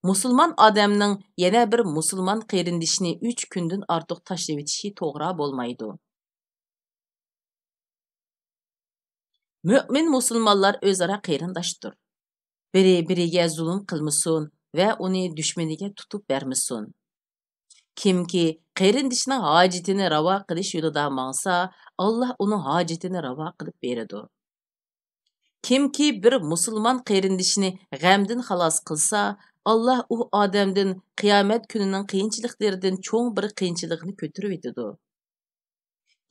مۇسۇلمان ئادەمنىڭ يەنە بىر مۇسۇلمان قېرىندىشىنى ئۈچ كۈندىن ئارتۇق تاشلىۋېتىشى توغرا بولمايدۇ. مۆمىن مۇسۇلمانلار ئۆزئارا قېرىنداشتۇر. بىرى بىرىگە زۇلۇم قىلمىسۇن ۋە ئۇنى دۈشمىنىگە تۇتۇپ بەرمىسۇن. كىمكى قېرىندىشىنىڭ ھاجىتىنى راۋا قىلىش يولىدا ماڭسا، ئاللاھ ئۇنىڭ ھاجىتىنى راۋا قىلىپ بېرىدۇ. كىمكى بىر مۇسۇلمان قېرىندىشىنى غەمدىن خالاس قىلسا، ئاللاھ ئۇ ئادەمدىن قىيامەت كۈنىنىڭ قىيىنچىلىقلىرىدىن چوڭ بىر قىيىنچىلىقنى كۆتۈرۈۋېتىدۇ.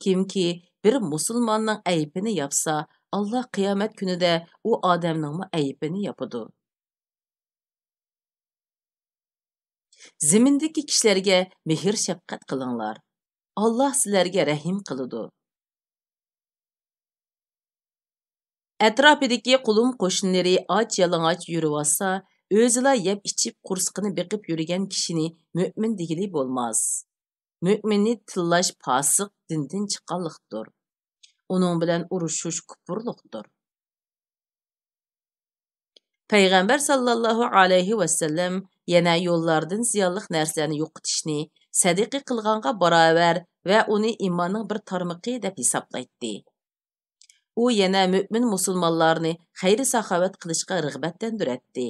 كىمكى بىر مۇسۇلماننىڭ ئەيىبىنى ياپسا، ئاللاھ قىيامەت كۈنىدە ئۇ ئادەمنىڭمۇ ئەيىبىنى ياپىدۇ. زېمىندىكى كىشىلەرگە مېھىر-شەپقەت قىلىڭلار. ئاللاھ سىلەرگە رەھىم قىلىدۇ. ئەتراپىدىكى قولۇم-قوشنىلىرى ئاچ-يالىڭاچ يۈرۈۋاتسا، ئۆزىلا يەپ-ئىچىپ، قورسىقىنى بېقىپ يۈرگەن كىشىنى مۆمىن دېگىلى بولماس. مۆمىننى تىللاش پاسىق، دىندىن چىققانلىقتۇر. ئۇنىڭ بىلەن ئۇرۇشۇش كۇپۇرلۇقتۇر. پەيغەمبەر ساللاللاھۇ ئەلەيھى ۋەسەللەم يەنە يوللاردىن زىيانلىق نەرسىلەرنى يوقىتىشنى سەدىقە قىلغانغا باراۋەر ۋە ئۇنى ئىماننىڭ بىر تارمىقى دەپ ھېسابلايتتى. ئۇ يەنە مۆمىن مۇسۇلمانلارنى خەير-ساخاۋەت قىلىشقا رىغبەتلەندۈرەتتى.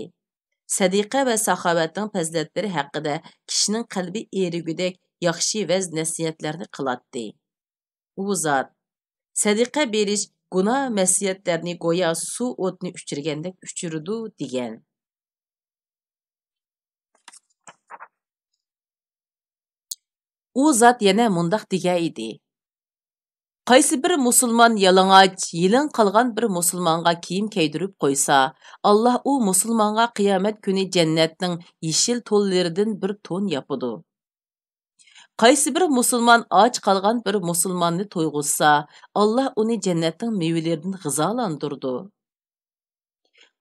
سەدىقە ۋە ساخاۋەتنىڭ پەزىلەتلىرى ھەققىدە كىشىنىڭ قەلبى ئېرىگۈدەك ياخشى ۋەز-نەسىھەتلەرنى قىلاتتى. ئۇ زات، سەدىقە بېرىش گۇناھ-مەسىيەتلەرنى گويا سۇ ئوتنى ئۆچۈرگەندەك ئۆچۈرىدۇ، دېگەن. ئۇ زات يەنە مۇنداق دېگەن ئىدى: قايسى بىر مۇسۇلمان يالىڭاچ، يېلىڭ قالغان بىر مۇسۇلمانغا كىيىم كىيدۈرۈپ قويسا، ئاللاھ ئۇ مۇسۇلمانغا قىيامەت كۈنى جەننەتنىڭ يېشىل تونلىرىدىن بىر تون ياپىدۇ. قايسى بىر مۇسۇلمان ئاچ قالغان بىر مۇسۇلماننى تويغۇزسا، ئاللاھ ئۇنى جەننەتنىڭ مېۋىلىرىدىن غىزالاندۇرىدۇ.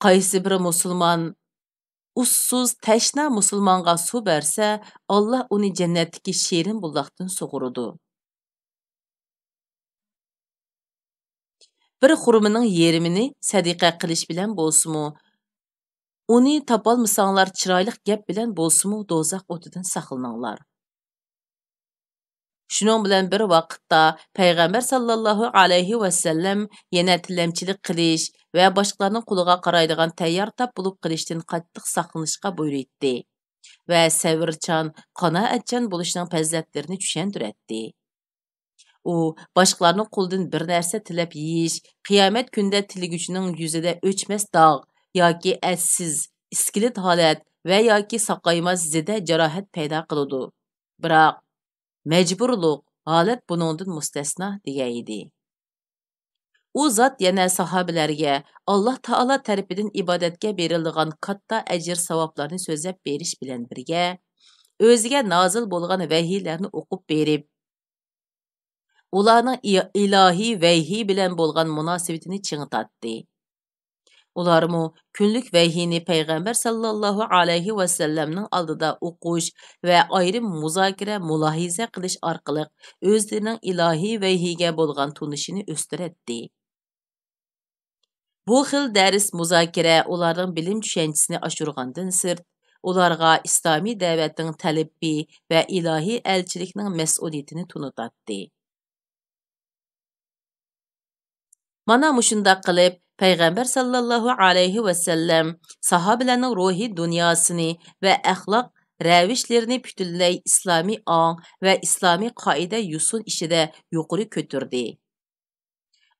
قايسى بىر مۇسۇلمان ئۇسسۇز، تەشنا مۇسۇلمانغا سۇ بەرسە، ئاللاھ ئۇنى جەننەتتىكى شېرىن بۇلاقتىن سۇغۇرىدۇ. بىر خورمىنىڭ يېرىمىنى سەدىقە قىلىش بىلەن بولسىمۇ، ئۇنى تاپالمىساڭلار، چىرايلىق گەپ بىلەن بولسىمۇ، دوزاخ ئوتىدىن ساقلىنىڭلار. شۇنىڭ بىلەن بىر ۋاقىتتا، پەيغەمبەر ساللاللاھۇ ئەلەيھى ۋەسەللەم يەنە تىلەمچىلىك قىلىش ۋە باشقىلارنىڭ قولىغا قارايدىغان تەييار تاپ بولۇپ قېلىشتىن قاتتىق ساقلىنىشقا بۇيرۇيتتى ۋە سەۋرچان، قانائەتچان بولۇشنىڭ پەزىلەتلىرىنى چۈشەندۈرەتتى. ئۇ باشقىلارنىڭ قولىدىن بىر نەرسە تىلەپ يېيىش، قىيامەت كۈنىدە تىلىگۈچىنىڭ يۈزىدە ئۆچمەس داغ ياكى ئەسسىز، ئىسكىلىت ھالەت ۋە ياكى ساقايماس زېدە جاراھەت پەيدا قىلىدۇ. بىراق، مەجبۇرلۇق ھالەت بۇنىڭدىن مۇستەسنا، دېگەن ئىدى. ئۇ زات يەنە ساھابىلەرگە ئاللاھ تائالا تەرىپىدىن ئىبادەتكە بېرىلىدىغان كاتتا ئەجىر-ساۋابلارنى سۆزلەپ بېرىش بىلەن بىرگە، ئۆزىگە نازىل بولغان ۋەھىيلەرنى ئوقۇپ بېرىپ، ئۇلارنىڭ ئى-، ئىلاھىي ۋەھىي بىلەن بولغان مۇناسىۋىتىنى چىڭىتاتتى. ئۇلارمۇ كۈنلۈك ۋەھىينى پەيغەمبەر ساللاللاھۇ ئەلەيھى ۋەسەللەمنىڭ ئالدىدا ئوقۇش ۋە ئايرىم مۇزاكىرە، مۇلاھىزە قىلىش ئارقىلىق ئۆزلىرىنىڭ ئىلاھىي ۋەھىيگە بولغان تونۇشىنى ئۆستۈرەتتى. بۇ خىل دەرس، مۇزاكىرە ئۇلارنىڭ بىلىم چۈشەنچىسىنى ئاشۇرغاندىن سىرت، ئۇلارغا ئىسلامىي دەۋەتنىڭ تەلىپى ۋە ئىلاھىي ئەلچىلىكنىڭ مەسئۇلىيىتىنى تونۇتاتتى. مانا مۇشۇنداق قىلىپ، پەيغەمبەر ساللاللاھۇ ئەلەيھى ۋەسەللەم ساھابىلەرنىڭ روھىي دۇنياسىنى ۋە ئەخلاق رەۋىشلىرىنى پۈتۈنلەي ئىسلامىي ئاڭ ۋە ئىسلامىي قائىدە-يوسۇن ئىچىدە يۇقىرى كۆتۈردى.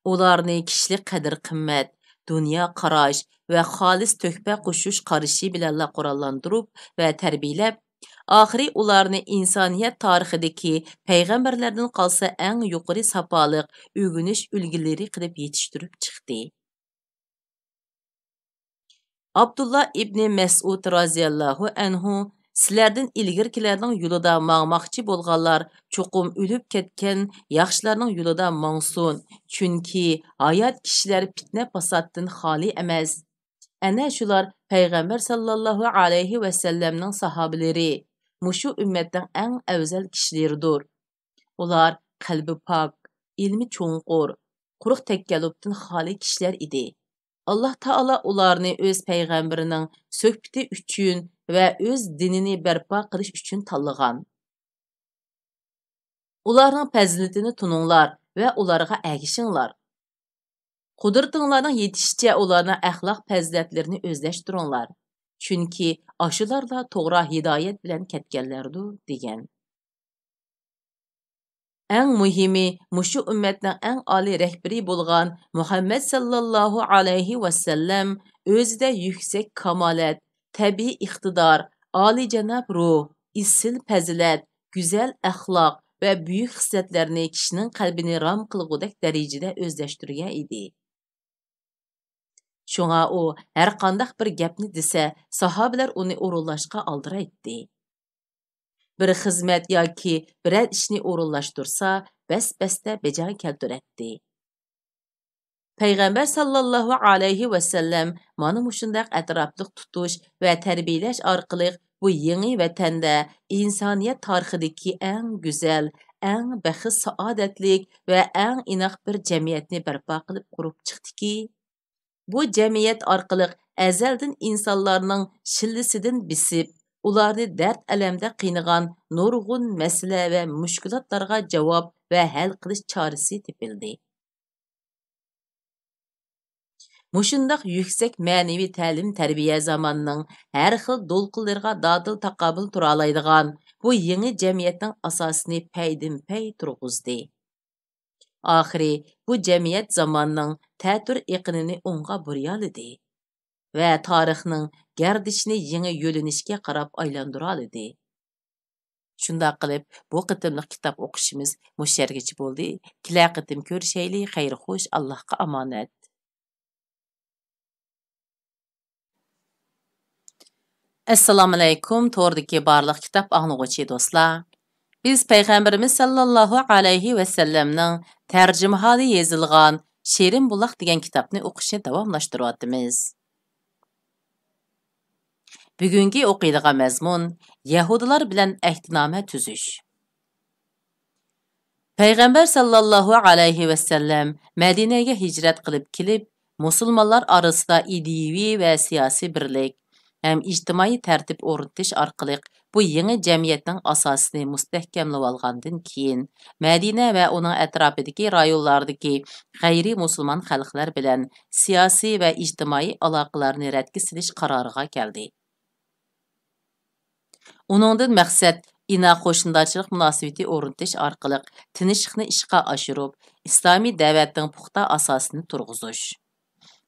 ئۇلارنى كىشىلىك قەدىر-قىممەت، دۇنيا قاراش ۋە خالىس تۆھپە قوشۇش قارىشى بىلەنلا قوراللاندۇرۇپ ۋە تەربىيەلەپ، ئاخىرى ئۇلارنى ئىنسانىيەت تارىخىدىكى پەيغەمبەرلەردىن قالسا ئەڭ يۇقىرى ساپالىق ئۆگىنىش ئۈلگىلىرى قىلىپ يېتىشتۈرۈپ چىقتى. ئابدۇللا ئىبنى مەسئۇد رازىياللاھۇ ئەنھۇ سىلەردىن ئىلگىرىكىلەرنىڭ يولىدا ماڭماقچى بولغانلار چوقۇم ئۆلۈپ كەتكەن ياخشىلارنىڭ يولىدا ماڭسۇن، چۈنكى ھايات كىشىلەر پىتنە-پاساتتىن خالىي ئەمەس. ئەنە شۇلار پەيغەمبەر ساللاللاھۇ ئەلەيھى ۋەسەللەمنىڭ ساھابىلىرى، مۇشۇ ئۈممەتنىڭ ئەڭ ئەۋزەل كىشىلىرىدۇر. ئۇلار قەلبى پاك، ئىلمى چوڭقۇر، قۇرۇق تەكەللۇپتىن خالىي كىشىلەر ئىدى. ئاللاھ تائالا ئۇلارنى ئۆز پەيغەمبىرىنىڭ سۆھبىتى ئۈچۈن ۋە ئۆز دىنىنى بەرپا قىلىش ئۈچۈن تاللىغان. ئۇلارنىڭ پەزىلىتىنى تونۇڭلار ۋە ئۇلارغا ئەگىشىڭلار. قۇدرىتىڭلارنىڭ يېتىشىچە ئۇلارنىڭ ئەخلاق پەزىلەتلىرىنى ئۆزلەشتۈرۈڭلار. چۈنكى ئاشۇلارلا توغرا ھىدايەت بىلەن كەتكەنلەردۇر، دېگەن. ئەڭ مۇھىمى، مۇشۇ ئۈممەتنىڭ ئەڭ ئالىي رەھبىرى بولغان مۇھەممەد ساللاللاھۇ ئەلەيھى ۋەسەللەم ئۆزىدە يۈكسەك كامالەت، تەبىئىي ئىقتىدار، ئالىيجاناب روھ، ئېسىل پەزىلەت، گۈزەل ئەخلاق ۋە بۈيۈك خىسلەتلەرنى كىشىنىڭ قەلبىنى رام قىلغۇدەك دەرىجىدە ئۆزلەشتۈرگەن ئىدى. شۇڭا ئۇ ھەرقانداق بىر گەپنى دېسە، ساھابىلەر ئۇنى ئورۇنلاشقا ئالدىرايتتى. بىر خىزمەت ياكى بىرەر ئىشنى ئورۇنلاشتۇرسا، بەس-بەستە بېجىرە كەلتۈرەتتى. پەيغەمبەر ساللاللاھۇ ئەلەيھى ۋەسەللەم مانا مۇشۇنداق ئەتراپلىق تۇتۇش ۋە تەربىيەلەش ئارقىلىق بۇ يېڭى ۋەتەندە ئىنسانىيەت تارىخىدىكى ئەڭ گۈزەل، ئەڭ بەخت-سائادەتلىك ۋە ئەڭ ئىناق بىر جەمئىيەتنى بەرپا قىلىپ قۇرۇپ چىقتىكى، بۇ جەمئىيەت ئارقىلىق ئەزەلدىن ئىنسانلارنىڭ شىللىسىدىن بېسىپ، ئۇلارنى دەرد-ئەلەمدە قىينىغان نۇرغۇن مەسىلە ۋە مۈشكۈلاتلارغا جاۋاب ۋە ھەل قىلىش چارىسى تېپىلدى. مۇشۇنداق يۈكسەك مەنىۋى تەلىم-تەربىيە زاماننىڭ ھەر خىل دولقۇنلىرىغا دادىل تاقابىل تۇرالايدىغان بۇ يېڭى جەمئىيەتنىڭ ئاساسىنى پەيدىنپەي تۇرغۇزدى. ئاخىرى بۇ جەمئىيەت زاماننىڭ تەتۈر ئېقىنىنى ئوڭغا بۇرىيالىدى ۋە تارىخنىڭ گەردىشىنى يېڭى يۆنىلىشكە قاراپ ئايلاندۇرالىدى. شۇنداق قىلىپ، بۇ قېتىملىق كىتاب ئوقۇشىمىز مۇشۇ يەرگىچە بولدى. كېلەر قېتىم كۆرۈشەيلى. خەير خوش، ئاللاھقا ئامانەت. ئەسسالامۇئەلەيكۇم، توردىكى بارلىق كىتاب ئاڭلىغۇچى دوستلار. بىز پەيغەمبىرىمىز ساللاللاھۇ ئەلەيھى ۋەسەللەمنىڭ تەرجىمىھالى يېزىلغان شېرىن بۇلاق دېگەن كىتابنى ئوقۇشنى داۋاملاشتۇرۇۋاتىمىز. بۈگۈنكى ئوقۇيدىغان مەزمۇن: يەھۇدىيلار بىلەن ئەھدىنامە تۈزۈش. پەيغەمبەر ساللاللاھۇ ئەلەيھى ۋەسەللەم مەدىنەگە ھىجرەت قىلىپ كېلىپ، مۇسۇلمانلار ئارىسىدا ئىدىيىۋى ۋە سىياسىي بىرلىك ھەم ئىجتىمائىي تەرتىپ ئورنىتىش ئارقىلىق بۇ يېڭى جەمئىيەتنىڭ ئاساسىنى مۇستەھكەملىۋالغاندىن كېيىن، مەدىنە ۋە ئۇنىڭ ئەتراپىدىكى رايونلاردىكى غەيرىي مۇسۇلمان خەلقلەر بىلەن سىياسىي ۋە ئىجتىمائىي ئالاقىلارنى رەتكە سېلىش قارارىغا كەلدى. ئۇنىڭدىن مەقسەت ئىناق قوشنىدارچىلىق مۇناسىۋىتى ئورنىتىش ئارقىلىق تىنچلىقنى ئىشقا ئاشۇرۇپ، ئىسلامىي دەۋەتنىڭ پۇختا ئاساسىنى تۇرغۇزۇش،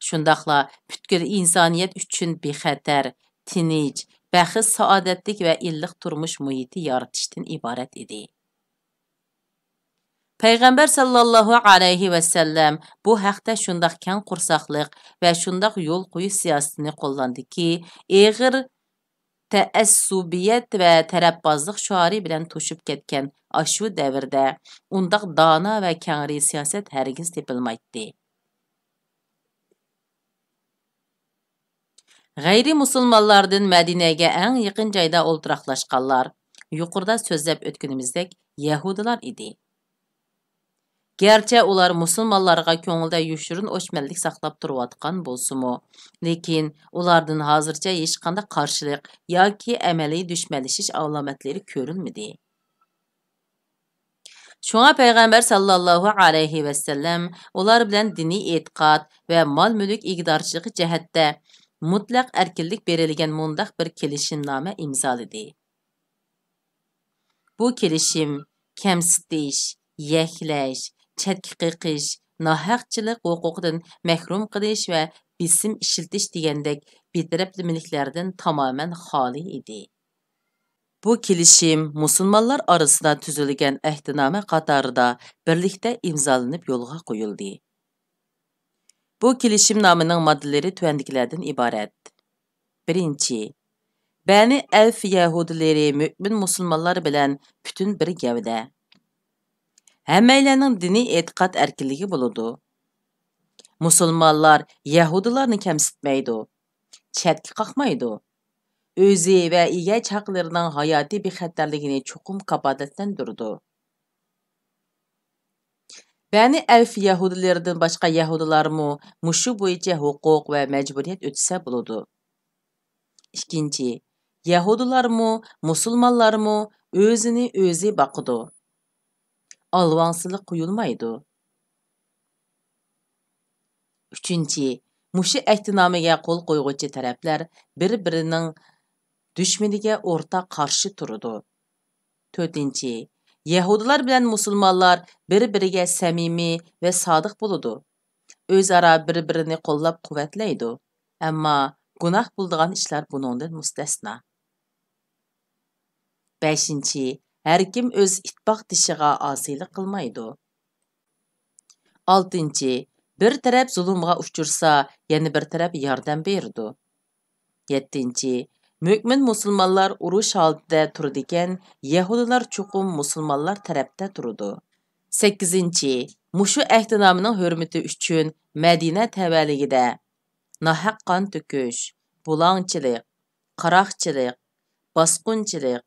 شۇنداقلا پۈتكۈل ئىنسانىيەت ئۈچۈن بىخەتەر، تىنچ، بەخت-سائادەتلىك ۋە ئىللىق تۇرمۇش مۇھىتى يارىتىشتىن ئىبارەت ئىدى. پەيغەمبەر ساللاللاھۇ ئەلەيھى ۋەسەللەم بۇ ھەقتە شۇنداق كەڭ قورساقلىق ۋە شۇنداق يول قويۇش سىياسىتىنى قوللاندىكى، ئېغىر تەئەسسۇبىيەت ۋە تەرەپبازلىق شوئارى بىلەن توشۇپ كەتكەن ئاشۇ دەۋردە ئۇنداق دانا ۋە كەڭرى سىياسەت ھەرگىز تېپىلمايتتى. غەيرىي مۇسۇلمانلاردىن مەدىنەگە ئەڭ يېقىن جايدا ئولتۇراقلاشقانلار، يۇقىرىدا سۆزلەپ ئۆتكىنىمىزدەك، يەھۇدىيلار ئىدى. گەرچە ئۇلار مۇسۇلمانلارغا كۆڭلىدە يوشۇرۇن ئۆچمەنلىك ساقلاپ تۇرۇۋاتقان بولسىمۇ، لېكىن ئۇلاردىن ھازىرچە ھېچقانداق قارشىلىق ياكى ئەمەلىي دۈشمەنلىشىش ئالامەتلىرى كۆرۈلمىدى. شۇڭا پەيغەمبەر ساللاللاھۇ ئەلەيھى ۋەسەللەم ئۇلار بىلەن دىنىي ئېتىقاد ۋە مال-مۈلۈك ئىگىدارچىلىقى جەھەتتە مۇتلەق ئەركىنلىك بېرىلگەن مۇنداق بىر كېلىشىمنامە ئىمزالىدى. بۇ كېلىشىم كەمسىتىش، يەكلەش، چەتكە قېقىش، ناھەقچىلىق ھوقۇقىدىن مەھرۇم قىلىش ۋە بېسىم ئىشلىتىش دېگەندەك بىتەرەپلىمىلىكلەردىن تامامەن خالىي ئىدى. بۇ كېلىشىم مۇسۇلمانلار ئارىسىدا تۈزۈلگەن ئەھدىنامە قاتارىدا بىرلىكتە ئىمزالىنىپ يولغا قويۇلدى. بۇ كېلىشىمنامىنىڭ ماددىلىرى تۆۋەندىكىلەردىن ئىبارەت. بىرىنچى، بەنى ئەۋف يەھۇدىيلىرى مۆمىن مۇسۇلمانلار بىلەن پۈتۈن بىر گەۋدە. ھەممەيلەننىڭ دىنىي ئېتىقاد ئەركىنلىكى بولىدۇ. مۇسۇلمانلار يەھۇدىيلارنى كەمسىتمەيدۇ، چەتكە قاقمايدۇ. ئۆزى ۋە ئىگە چاقىلىرىنىڭ ھاياتىي بىخەتەرلىكىنى چوقۇم كاپالەتلەندۈرىدۇ. بەنى ئەۋف يەھۇدىيلىرىدىن باشقا يەھۇدىيلارمۇ مۇشۇ بويىچە ھوقۇق ۋە مەجبۇرىيەت ئۆتىسە بولىدۇ. ئىككىنچى، يەھۇدىيلارمۇ، مۇسۇلمانلارمۇ ئۆزىنى ئۆزى باقىدۇ. ئالۋاڭسىلىق قويۇلمايدۇ. ئۈچىنچى، مۇشۇ ئەھدىنامىگە قول قويغۇچى تەرەپلەر بىر-بىرىنىڭ دۈشمىنىگە ئورتاق قارشى تۇرىدۇ. تۆتىنچى، يەھۇدىيلار بىلەن مۇسۇلمانلار بىر-بىرىگە سەمىمىي ۋە سادىق بولىدۇ. ئۆزئارا بىر-بىرىنى قوللاپ-قۇۋۋەتلەيدۇ. ئەمما گۇناھ بولىدىغان ئىشلار بۇنىڭدىن مۇستەسنا. بەشىنچى، ھەركىم ئۆز ئىتتىپاقدىشىغا ئاسىيلىق قىلمايدۇ. ئالتىنچى، بىر تەرەپ زۇلۇمغا ئۇچرىسا، يەنە بىر تەرەپ ياردەم بېرىدۇ. يەتتىنچى، مۆمىن مۇسۇلمانلار ئۇرۇش ھالىتىدە تۇرىدىكەن، يەھۇدىيلار چوقۇم مۇسۇلمانلار تەرەپتە تۇرىدۇ. سەككىزىنچى، مۇشۇ ئەھدىنامىنىڭ ھۆرمىتى ئۈچۈن مەدىنە تەۋەلىكىدە ناھەق قان تۆكۈش، بۇلاڭچىلىق، قاراقچىلىق، باسقۇنچىلىق،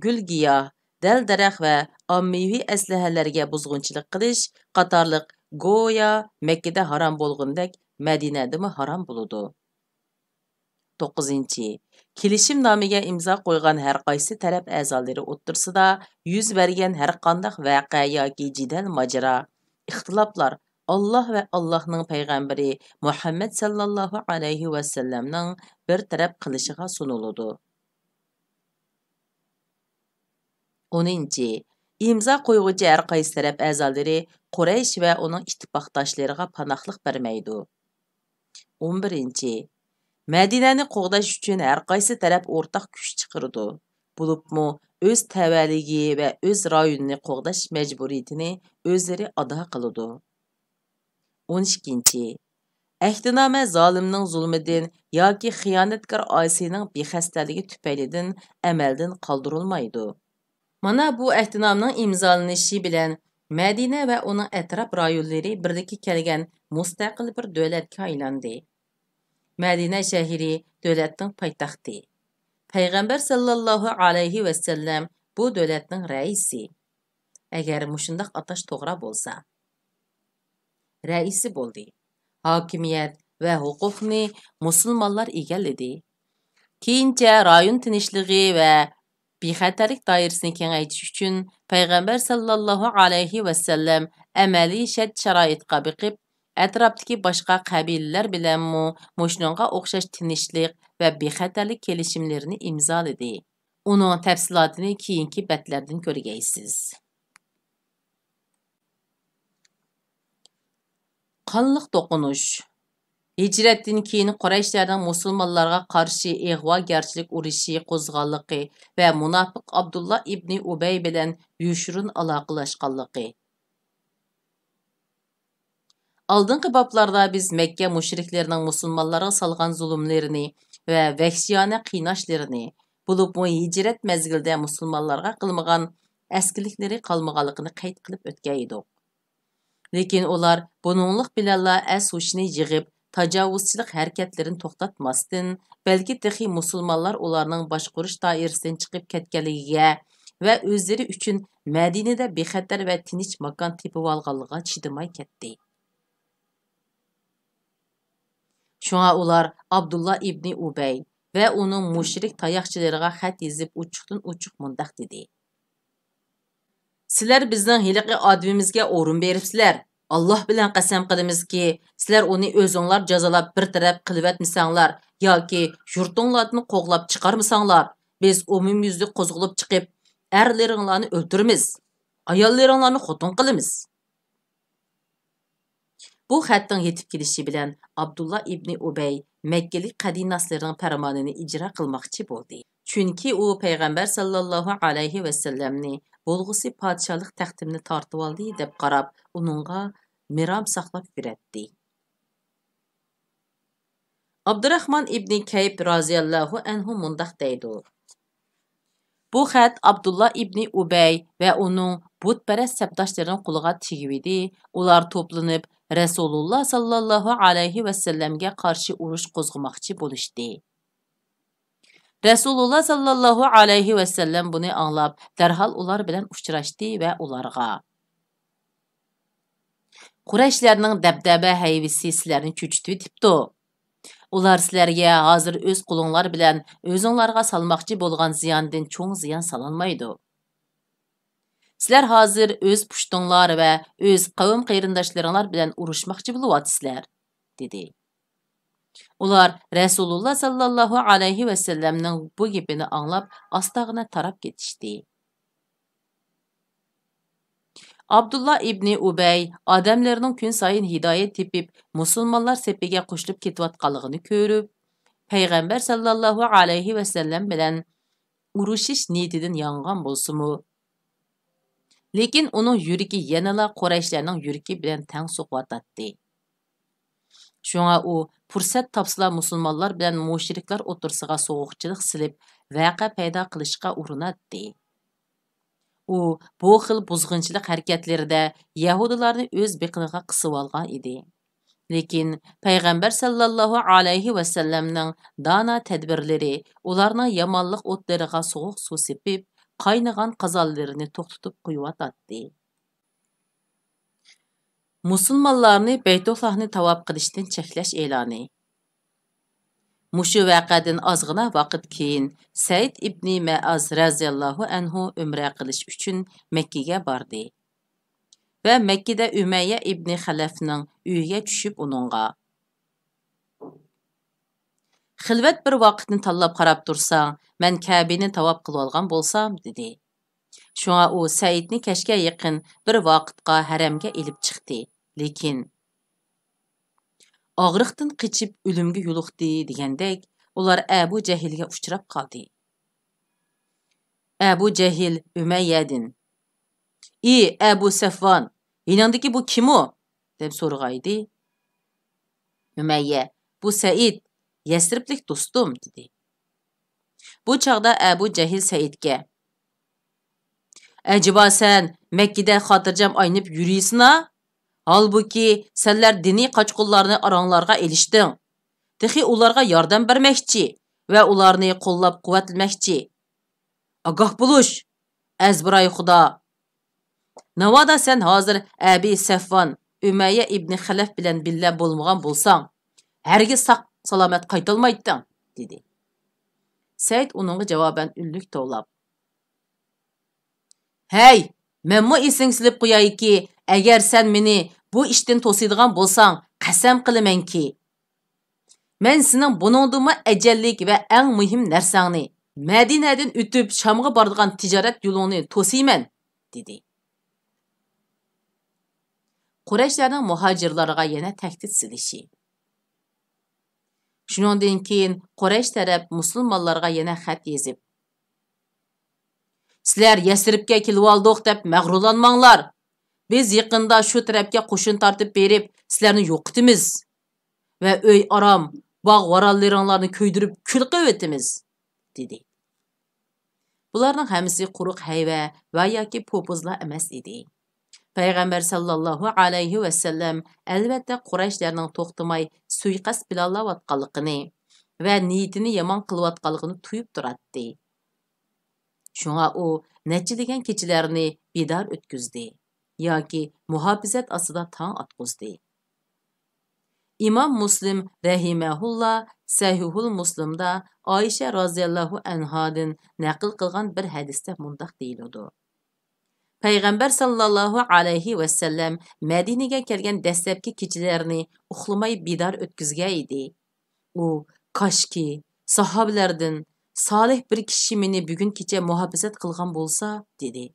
گۈل-گىياھ، دەل-دەرەخ ۋە ئاممىۋى ئەسلىھەلەرگە بۇزغۇنچىلىق قىلىش قاتارلىق گويا مەككىدە ھارام بولغىنىدەك مەدىنەدىمۇ ھارام بولىدۇ. توققۇزىنچى، كېلىشىمنامىگە ئىمزا قويغان ھەرقايسى تەرەپ ئەزالىرى ئوتتۇرىسىدا يۈز بەرگەن ھەرقانداق ۋەقە ياكى جېدەل-ماجىرا، ئىختىلاپلار ئاللاھ ۋە ئاللاھنىڭ پەيغەمبىرى مۇھەممەد سەللەللاھۇ ئەلەيھى ۋەسەللەمنىڭ بىر تەرەپ قىلىشىغا سۇنۇلىدۇ. ئونىنچى، ئىمزا قويغۇچى ھەرقايسى تەرەپ ئەزالىرى قۇرەيش ۋە ئۇنىڭ ئىتتىپاقداشلىرىغا پاناھلىق بەرمەيدۇ. ئون بىرىنچى، مەدىنەنى قوغداش ئۈچۈن ھەرقايسى تەرەپ ئورتاق كۈچ چىقىرىدۇ، بولۇپمۇ ئۆز تەۋەلىكى ۋە ئۆز رايونىنى قوغداش مەجبۇرىيىتىنى ئۆزلىرى ئادا قىلىدۇ. ئون ئىككىنچى، ئەھدىنامە زالىمنىڭ زۇلمىدىن ياكى خىيانەتكار ئاسىينىڭ بىخەستەلىكى تۈپەيلىدىن ئەمەلدىن قالدۇرۇلمايدۇ. مانا بۇ ئەھدىنامىنىڭ ئىمزالىنىشى بىلەن مەدىنە ۋە ئۇنىڭ ئەتراپ رايونلىرى بىرلىككە كەلگەن مۇستەقىل بىر دۆلەتكە ئايلاندى. مەدىنە شەھىرى دۆلەتنىڭ پايتەختى. پەيغەمبەر سەللەللاھۇ ئەلەيھى ۋەسەللەم بۇ دۆلەتنىڭ رەئىسى. ئەگەر مۇشۇنداق ئاتاش توغرا بولسا. رەئىسى بولدى. ھاكىمىيەت ۋە ھوقۇقنى مۇسۇلمانلار ئىگىلىدى. كېيىنچە رايون تىنچلىقى ۋە بىخەتەرلىك دائىرىسىنى كېڭەيتىش ئۈچۈن پەيغەمبەر سەللەللاھۇ ئەلەيھى ۋەسەللەم ئەمەلىي شەرت-شارائىتقا بېقىپ، ئەتراپتىكى باشقا قەبىلىلەر بىلەنمۇ مۇشۇنىڭغا ئوخشاش تىنچلىق ۋە بىخەتەرلىك كېلىشىملىرىنى ئىمزالىدى. ئۇنىڭ تەپسىلاتىنى كېيىنكى بەتلەردىن كۆرگەيسىز. قانلىق توقۇنۇش. ھىجرەتتىن كېيىن قۇرەيشلەرنىڭ مۇسۇلمانلارغا قارشى ئىغۋاگەرچىلىك ئۇرۇشى قوزغىغانلىقى ۋە مۇناپىق ئابدۇللا ئىبنى ئۇبەي بىلەن يوشۇرۇن ئالاقىلەشكەنلىكى. ئالدىنقى بابلاردا بىز مەككە مۇشرىكلىرىنىڭ مۇسۇلمانلارغا سالغان زۇلۇملىرىنى ۋە ۋەھشىيانە قىيناشلىرىنى، بولۇپمۇ ھىجرەت مەزگىلىدە مۇسۇلمانلارغا قىلمىغان ئەسكىلىكلىرى قالمىغانلىقىنى قەيت قىلىپ ئۆتكەن ئىدۇق. لېكىن ئۇلار بۇنىڭلىق بىلەنلا ئەس-ھوشىنى يىغىپ، تاجاۋۇزچىلىق ھەرىكەتلىرىنى توختاتماستىن، بەلكى تېخى مۇسۇلمانلار ئۇلارنىڭ باشقۇرۇش دائىرىسىدىن چىقىپ كەتكەنلىكىگە ۋە ئۆزلىرى ئۈچۈن مەدىنىدە بىخەتەر ۋە تىنچ ماكان تېپىۋالغانلىقىغا چىدىماي كەتتى. شۇڭا ئۇلار ئابدۇللا ئىبنى ئۇبەي ۋە ئۇنىڭ مۇشرىك تاياقچىلىرىغا خەت يېزىپ، ئوچۇقتىن ئوچۇق مۇنداق دېدى: سىلەر بىزنىڭ ھېلىقى ئادىمىمىزگە ئورۇن بېرىپسىلەر. ئاللاھ بىلەن قەسەم قىلىمىزكى، سىلەر ئۇنى ئۆزۈڭلار جازالاپ بىر تەرەپ قىلىۋەتمىسەڭلار ياكى يۇرتۇڭلاردىن قوغلاپ چىقارمىساڭلار، بىز ئومۇميۈزلۈك قوزغىلىپ چىقىپ، ئەرلىرىڭلارنى ئۆلتۈرىمىز، ئاياللىرىڭلارنى خوتۇن قىلىمىز. بۇ خەتنىڭ يېتىپ كېلىشى بىلەن ئابدۇللا ئىبنى ئۇبەي مەككىلىك قەدىناسلىرىنىڭ پەرمانىنى ئىجرا قىلماقچى بولدى. چۈنكى ئۇ پەيغەمبەر ساللاللاھۇ ئەلەيھى ۋەسەللەمنى بولغۇسى پادىشاھلىق تەختىمنى تارتىۋالدى دەپ قاراپ، ئۇنىڭغا مىرام ساقلاپ يۈرەتتى. ئابدۇراخمان ئىبنى كەيب رازىياللاھۇ ئەنھۇ مۇنداق دەيدۇ: بۇ خەت ئابدۇللا ئىبنى ئۇبەي ۋە ئۇنىڭ بۇتپەرەس سەپداشلىرىنىڭ قولىغا تېگىۋىدى. ئۇلار توپلىنىپ، رەسۇلۇللا ساللاللاھۇ ئەلەيھى ۋەسەللەمگە قارشى ئۇرۇش قوزغىماقچى بولۇشتى. رەسۇلۇللا ساللاللاھۇ ئەلەيھى ۋەسەللەم بۇنى ئاڭلاپ، دەرھال ئۇلار بىلەن ئۇچراشتى ۋە ئۇلارغا، قۇرەيشلەرنىڭ دەبدەبە ھەيۋىسى سىلەرنى چۆچۈتۈۋېتىپتۇ. ئۇلار سىلەرگە ھازىر ئۆز قولۇڭلار بىلەن ئۆزۈڭلارغا سالماقچى بولغان زىياندىن چوڭ زىيان سالالمايدۇ. سىلەر ھازىر ئۆز پۇشتۇڭلار ۋە ئۆز قەۋم قېرىنداشلىرىڭلار بىلەن ئۇرۇشماقچى بولۇۋاتىسىلەر، دېدى. ئۇلار رەسۇلۇللا ساللاللاھۇ ئەلەيھى ۋەسەللەمنىڭ بۇ گېپىنى ئاڭلاپ، ئاستاغىنا تاراپ كېتىشتى. ئابدۇللا ئىبنى ئۇبەي ئادەملىرىنىڭ كۈنسايىن ھىدايەت تېپىپ، مۇسۇلمانلار سېپىگە قوشۇلۇپ كېتىۋاتقانلىقىنى كۆرۈپ، پەيغەمبەر ساللاللاھۇ ئەلەيھى ۋەسەللەم بىلەن ئۇرۇشۇش نىيىتىدىن يانغان بولسىمۇ، لېكىن ئۇنىڭ يۈرىكى يەنىلا قۇرەيشلەرنىڭ يۈرىكى بىلەن تەڭ سوقۇۋاتاتتى. شۇڭا ئۇ پۇرسەت تاپسىلا مۇسۇلمانلار بىلەن مۇشرىكلار ئوتتۇرىسىغا سوغۇقچىلىق سېلىپ، ۋەقە پەيدا قىلىشقا ئۇرۇناتتى. ئۇ بۇ خىل بۇزغۇنچىلىق ھەرىكەتلىرىدە يەھۇدىيلارنى ئۆز بېقىنىغا قىسىۋالغان ئىدى. لېكىن پەيغەمبەر ساللاللاھۇ ئەلەيھى ۋەسەللەمنىڭ دانا تەدبىرلىرى ئۇلارنىڭ يامانلىق ئوتلىرىغا سوغۇق سۇ سېپىپ، قاينىغان قازانلىرىنى توختىتىپ قويۇۋاتاتتى. مۇسۇلمانلارنى بەيتۇللاھنى تاۋاپ قىلىشتىن چەكلەش ئېلانى. مۇشۇ ۋەقەدىن ئازغىنا ۋاقىت كېيىن سەئىد ئىبنى مەئاز رەزىياللاھۇ ئەنھۇ ئۆمرە قىلىش ئۈچۈن مەككىگە باردى ۋە مەككىدە ئۈمەييە ئىبنى خەلەفنىڭ ئۆيىگە چۈشۈپ ئۇنىڭغا، خىلۋەت بىر ۋاقىتنى تاللاپ قاراپ تۇرساڭ، مەن كەبىنى تاۋاپ قىلىۋالغان بولسام، دېدى. شۇڭا ئۇ سەئىدنى كەچكە يېقىن بىر ۋاقىتقا ھەرەمگە ئېلىپ چىقتى. لېكىن، ئاغرىقتىن قېچىپ ئۆلۈمگە يولۇقتى دېگەندەك، ئۇلار ئەبۇ جەھىلگە ئۇچراپ قالدى. ئەبۇ جەھىل ئۈمەييەدىن، ئى ئەبۇ سەفۋان، يېنىڭدىكى بۇ كىم ئۇ؟ دەپ سورىغانىدى. ئۈمەييە، بۇ سەئىد، يەسرىبلىك دوستۇم، دېدى. بۇ چاغدا ئەبۇ جەھىل سەئىدكە، ئەجەبا سەن مەككىدە خاتىرجەم ئايلىنىپ يۈرىسىنا؟ ھالبۇكى، سەنلەر دىنىي قاچقۇنلارنى ئاراڭلارغا ئېلىشتىڭ. تېخى ئۇلارغا ياردەم بەرمەكچى ۋە ئۇلارنى قوللاپ قۇۋۋەتلىمەكچى. ئاگاھ بولۇش، ئەزبىراي خۇدا! ناۋادا سەن ھازىر ئەبى سەفۋان، ئۈمەييە ئىبنى خەلەف بىلەن بىللە بولمىغان بولساڭ، ھەرگىز ساق سالامەت قايتالمايتتىڭ، دېدى. سەئىد ئۇنىڭغا جاۋابەن ئۈنلۈك توۋلاپ، ھەي، مەنمۇ ئېسىڭگە سېلىپ قويايكى، ئەگەر سەن مېنى بۇ ئىشتىن توسىدىغان بولساڭ، قەسەم قىلىمەنكى، مەن سېنىڭ بۇنىڭدىنمۇ ئەجەللىك ۋە ئەڭ مۇھىم نەرسەڭنى، مەدىنەدىن ئۆتۈپ شامغا بارىدىغان تىجارەت يولۇڭنى توسىمەن، دېدى. قۇرەيشلەرنىڭ مۇھاجىرلارغا يەنە تەھدىت سېلىشى. شۇنىڭدىن كېيىن قۇرەيش تەرەپ مۇسۇلمانلارغا يەنە خەت يېزىپ، سىلەر يەسرىبكە كېلىۋالدۇق دەپ مەغرۇرلانماڭلار. بىز يېقىندا شۇ تەرەپكە قوشۇن تارتىپ بېرىپ، سىلەرنى يوقىتىمىز ۋە ئۆي ئارام، باغ-ۋارانلىرىڭلارنى كۆيدۈرۈپ كۈل قىلىۋېتىمىز، دېدى. بۇلارنىڭ ھەممىسى قۇرۇق ھەيۋە ۋە ياكى پوپوزلا ئەمەس ئىدى. پەيغەمبەر ساللاللاھۇ ئەلەيھى ۋەسەللەم ئەلۋەتتە قۇرەيشلەرنىڭ توختىماي سۇيىقەست پىلانلاۋاتقانلىقىنى ۋە نىيىتىنى يامان قىلىۋاتقانلىقىنى تۇيۇپ تۇراتتى. شۇڭا ئۇ نەچچىلىگەن كېچىلەرنى بىدار ئۆتكۈزدى ياكى مۇھاپىزەت ئاستىدا تاڭ ئاتقۇزدى. ئىمام مۇسلىم رەھىمەھۇللا سەھىھۇل مۇسلىمدا ئائىشە رازىياللاھۇ ئەنھادىن نەقىل قىلغان بىر ھەدىستە مۇنداق دېيىلىدۇ: پەيغەمبەر ساللاللاھۇ ئەلەيھى ۋەسەللەم مەدىنىگە كەلگەن دەسلەپكى كېچىلەرنى ئۇخلىماي بىدار ئۆتكۈزگەن ئىدى. ئۇ، كاشكى، ساھابىلەردىن سالىھ بىر كىشى مېنى بۈگۈن كېچە مۇھاپىزەت قىلغان بولسا، دېدى.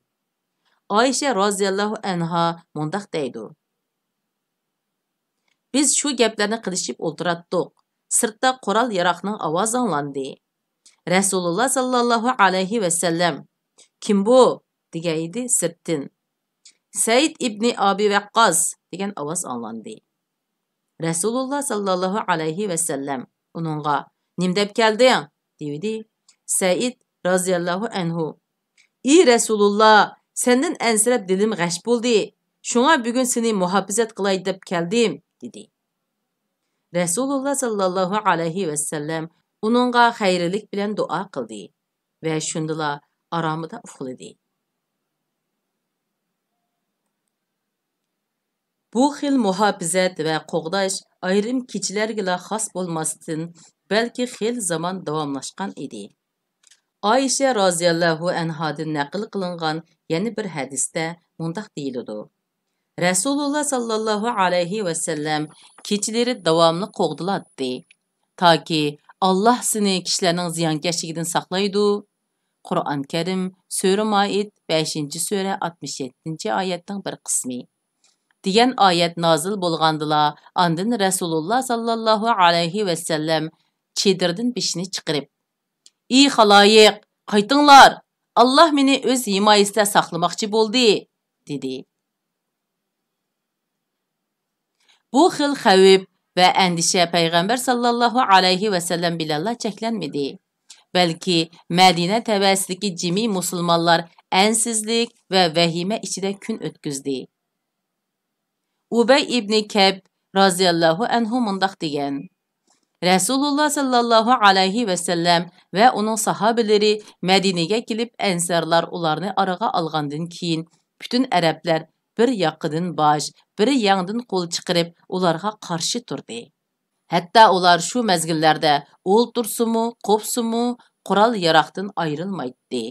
ئائىشە رازىياللاھۇ ئەنھا مۇنداق دەيدۇ: بىز شۇ گەپلەرنى قىلىشىپ ئولتۇراتتۇق. سىرتتا قورال-ياراغنىڭ ئاۋازى ئاڭلاندى. رەسۇلۇللا ساللاللاھۇ ئەلەيھى ۋەسەللەم، كىم بۇ؟ دېگەن ئىدى سىرتتىن. سەئىد ئىبنى ئابى ۋەققاس، دېگەن ئاۋاز ئاڭلاندى. رەسۇلۇللا ساللاللاھۇ ئەلەيھى ۋەسەللەم ئۇنىڭغا، نېمە دەپ كەلدىڭ؟ دېۋىدى. سەئىد رازىياللاھۇ ئەنھۇ، «ئى رەسۇلۇللا، سەندىن ئەنسىرەپ دىلىم غەش بولدى، شۇڭا بۈگۈن سېنى مۇھاپىزەت قىلاي دەپ كەلدىم» دېدى. رەسۇلۇللا ساللاللاھۇ ئەلەيھى ۋەسەللەم ئۇنىڭغا خەيرلىك بىلەن دۇئا قىلدى ۋە شۇندىلا ئارامىدا ئۇخلىدى. بۇ خىل مۇھاپىزەت ۋە قوغداش ئايرىم كېچىلەرگىلا خاس بولماستىن، بەلكى خېلى زامان داۋاملاشقان ئىدى. ئائىشە رازىياللاھۇ ئەنھادىن نەقىل قىلىنغان يەنە بىر ھەدىستە مۇنداق دېيىلىدۇ: رەسۇلۇللا ساللاللاھۇ ئەلەيھى ۋەسەللەم كېچىلىرى داۋاملىق قوغدىلاتتى، تاكى «ئاللاھ سېنى كىشىلەرنىڭ زىيانكەشلىكىدىن ساقلايدۇ»، قۇرئان كەرىم، سۈرە مائىد، بەشىنچى سۈرە، ئاتمىش يەتتىنچى ئايەتنىڭ بىر قىسمى، دېگەن ئايەت نازىل بولغاندىلا، ئاندىن رەسۇلۇللا ساللاللاھۇ ئەلەيھى ۋەسەللەم چېدىردىن بېشىنى چىقىرىپ، «ئى خالايىق، قايتىڭلار! ئاللاھ مېنى ئۆز ھىمايىسىدە ساقلىماقچى بولدى» دېدى. بۇ خىل خەۋپ ۋە ئەندىشە پەيغەمبەر ساللاللاھۇ ئەلەيھى ۋەسەللەم بىلەنلا چەكلەنمىدى، بەلكى مەدىنە تەۋەسىدىكى جىمى مۇسۇلمانلار ئەنسىزلىك ۋە ۋەھىمە ئىچىدە كۈن ئۆتكۈزدى. ئۇبەي ئىبنى كەب رازىياللاھۇ ئەنھۇ مۇنداق دېگەن: رەسۇلۇللا ساللاللاھۇ ئەلەيھى ۋەسەللەم ۋە ئۇنىڭ ساھابىلىرى مەدىنىگە كېلىپ، ئەنسارلار ئۇلارنى ئارىغا ئالغاندىن كېيىن، پۈتۈن ئەرەبلەر بىر ياقىدىن باش، بىر يەڭدىن قول چىقىرىپ، ئۇلارغا قارشى تۇردى. ھەتتا ئۇلار شۇ مەزگىللەردە ئولتۇرسىمۇ، قوپسىمۇ، قورال-ياراغدىن ئايرىلمايتتى.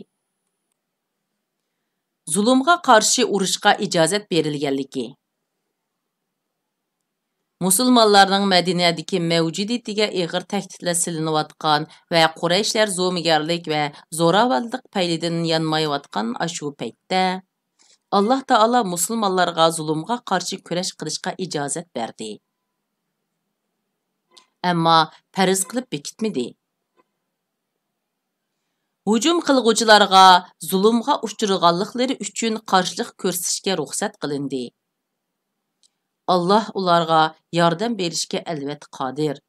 زۇلۇمغا قارشى ئۇرۇشقا ئىجازەت بېرىلگەنلىكى. مۇسۇلمانلارنىڭ مەدىنەدىكى مەۋجۇدىيىتىگە ئېغىر تەھدىتلەر سېلىنىۋاتقان ۋە قۇرەيشلەر زومىگەرلىك ۋە زوراۋانلىق پەيلىدىن يانمايۋاتقان ئاشۇ پەيتتە، ئاللاھ تائالا مۇسۇلمانلارغا زۇلۇمغا قارشى كۈرەش قىلىشقا ئىجازەت بەردى. ئەمما پەرز قىلىپ بېكىتمىدى. ھۇجۇم قىلغۇچىلارغا زۇلۇمغا ئۇچرىغانلىقلىرى ئۈچۈن قارشىلىق كۆرسىتىشكە رۇخسەت قىلىندى. ئاللاھ ئۇلارغا ياردەم بېرىشكە ئەلۋەتتە قادىر.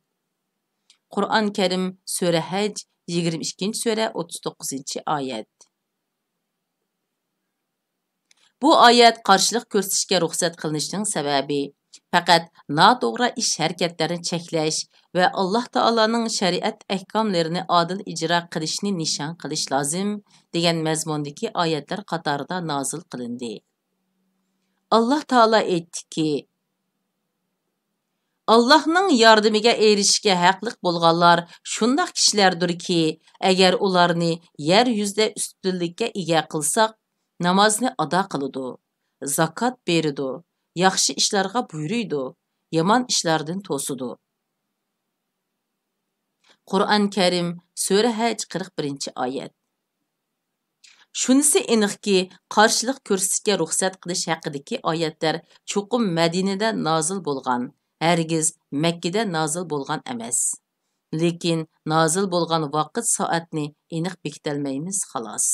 قۇرئان كەرىم، سۈرە ھەج، يىگىرمە ئىككىنچى سۈرە، ئوتتۇز توققۇزىنچى ئايەت. بۇ ئايەت قارشىلىق كۆرسىتىشكە رۇخسەت قىلىنىشنىڭ سەۋەبى، پەقەت ناتوغرا ئىش-ھەرىكەتلەرنى چەكلەش ۋە ئاللاھ تائالانىڭ شەرىئەت ئەھكاملىرىنى ئادىل ئىجرا قىلىشنى نىشان قىلىش لازىم، دېگەن مەزمۇندىكى ئايەتلەر قاتارىدا نازىل قىلىندى. ئاللاھ تائالا ئېيتتىكى، ئاللاھنىڭ ياردىمىگە ئېرىشىشكە ھەقلىق بولغانلار شۇنداق كىشىلەردۇركى، ئەگەر ئۇلارنى يەر يۈزىدە ئۈستۈنلۈككە ئىگە قىلساق، نامازنى ئادا قىلىدۇ، زاكات بېرىدۇ، ياخشى ئىشلارغا بۇيرۇيدۇ، يامان ئىشلاردىن توسىدۇ. قۇرئان كەرىم، سۈرە ھەج، قىرىق بىرىنچى ئايەت. شۇنىسى ئېنىقكى، قارشىلىق كۆرسىتىشكە رۇخسەت قىلىش ھەققىدىكى ئايەتلەر چوقۇم مەدىنىدە نازىل بولغان، ھەرگىز مەككىدە نازىل بولغان ئەمەس. لېكىن نازىل بولغان ۋاقىت سائەتنى ئېنىق بېكىتەلمەيمىز، خالاس.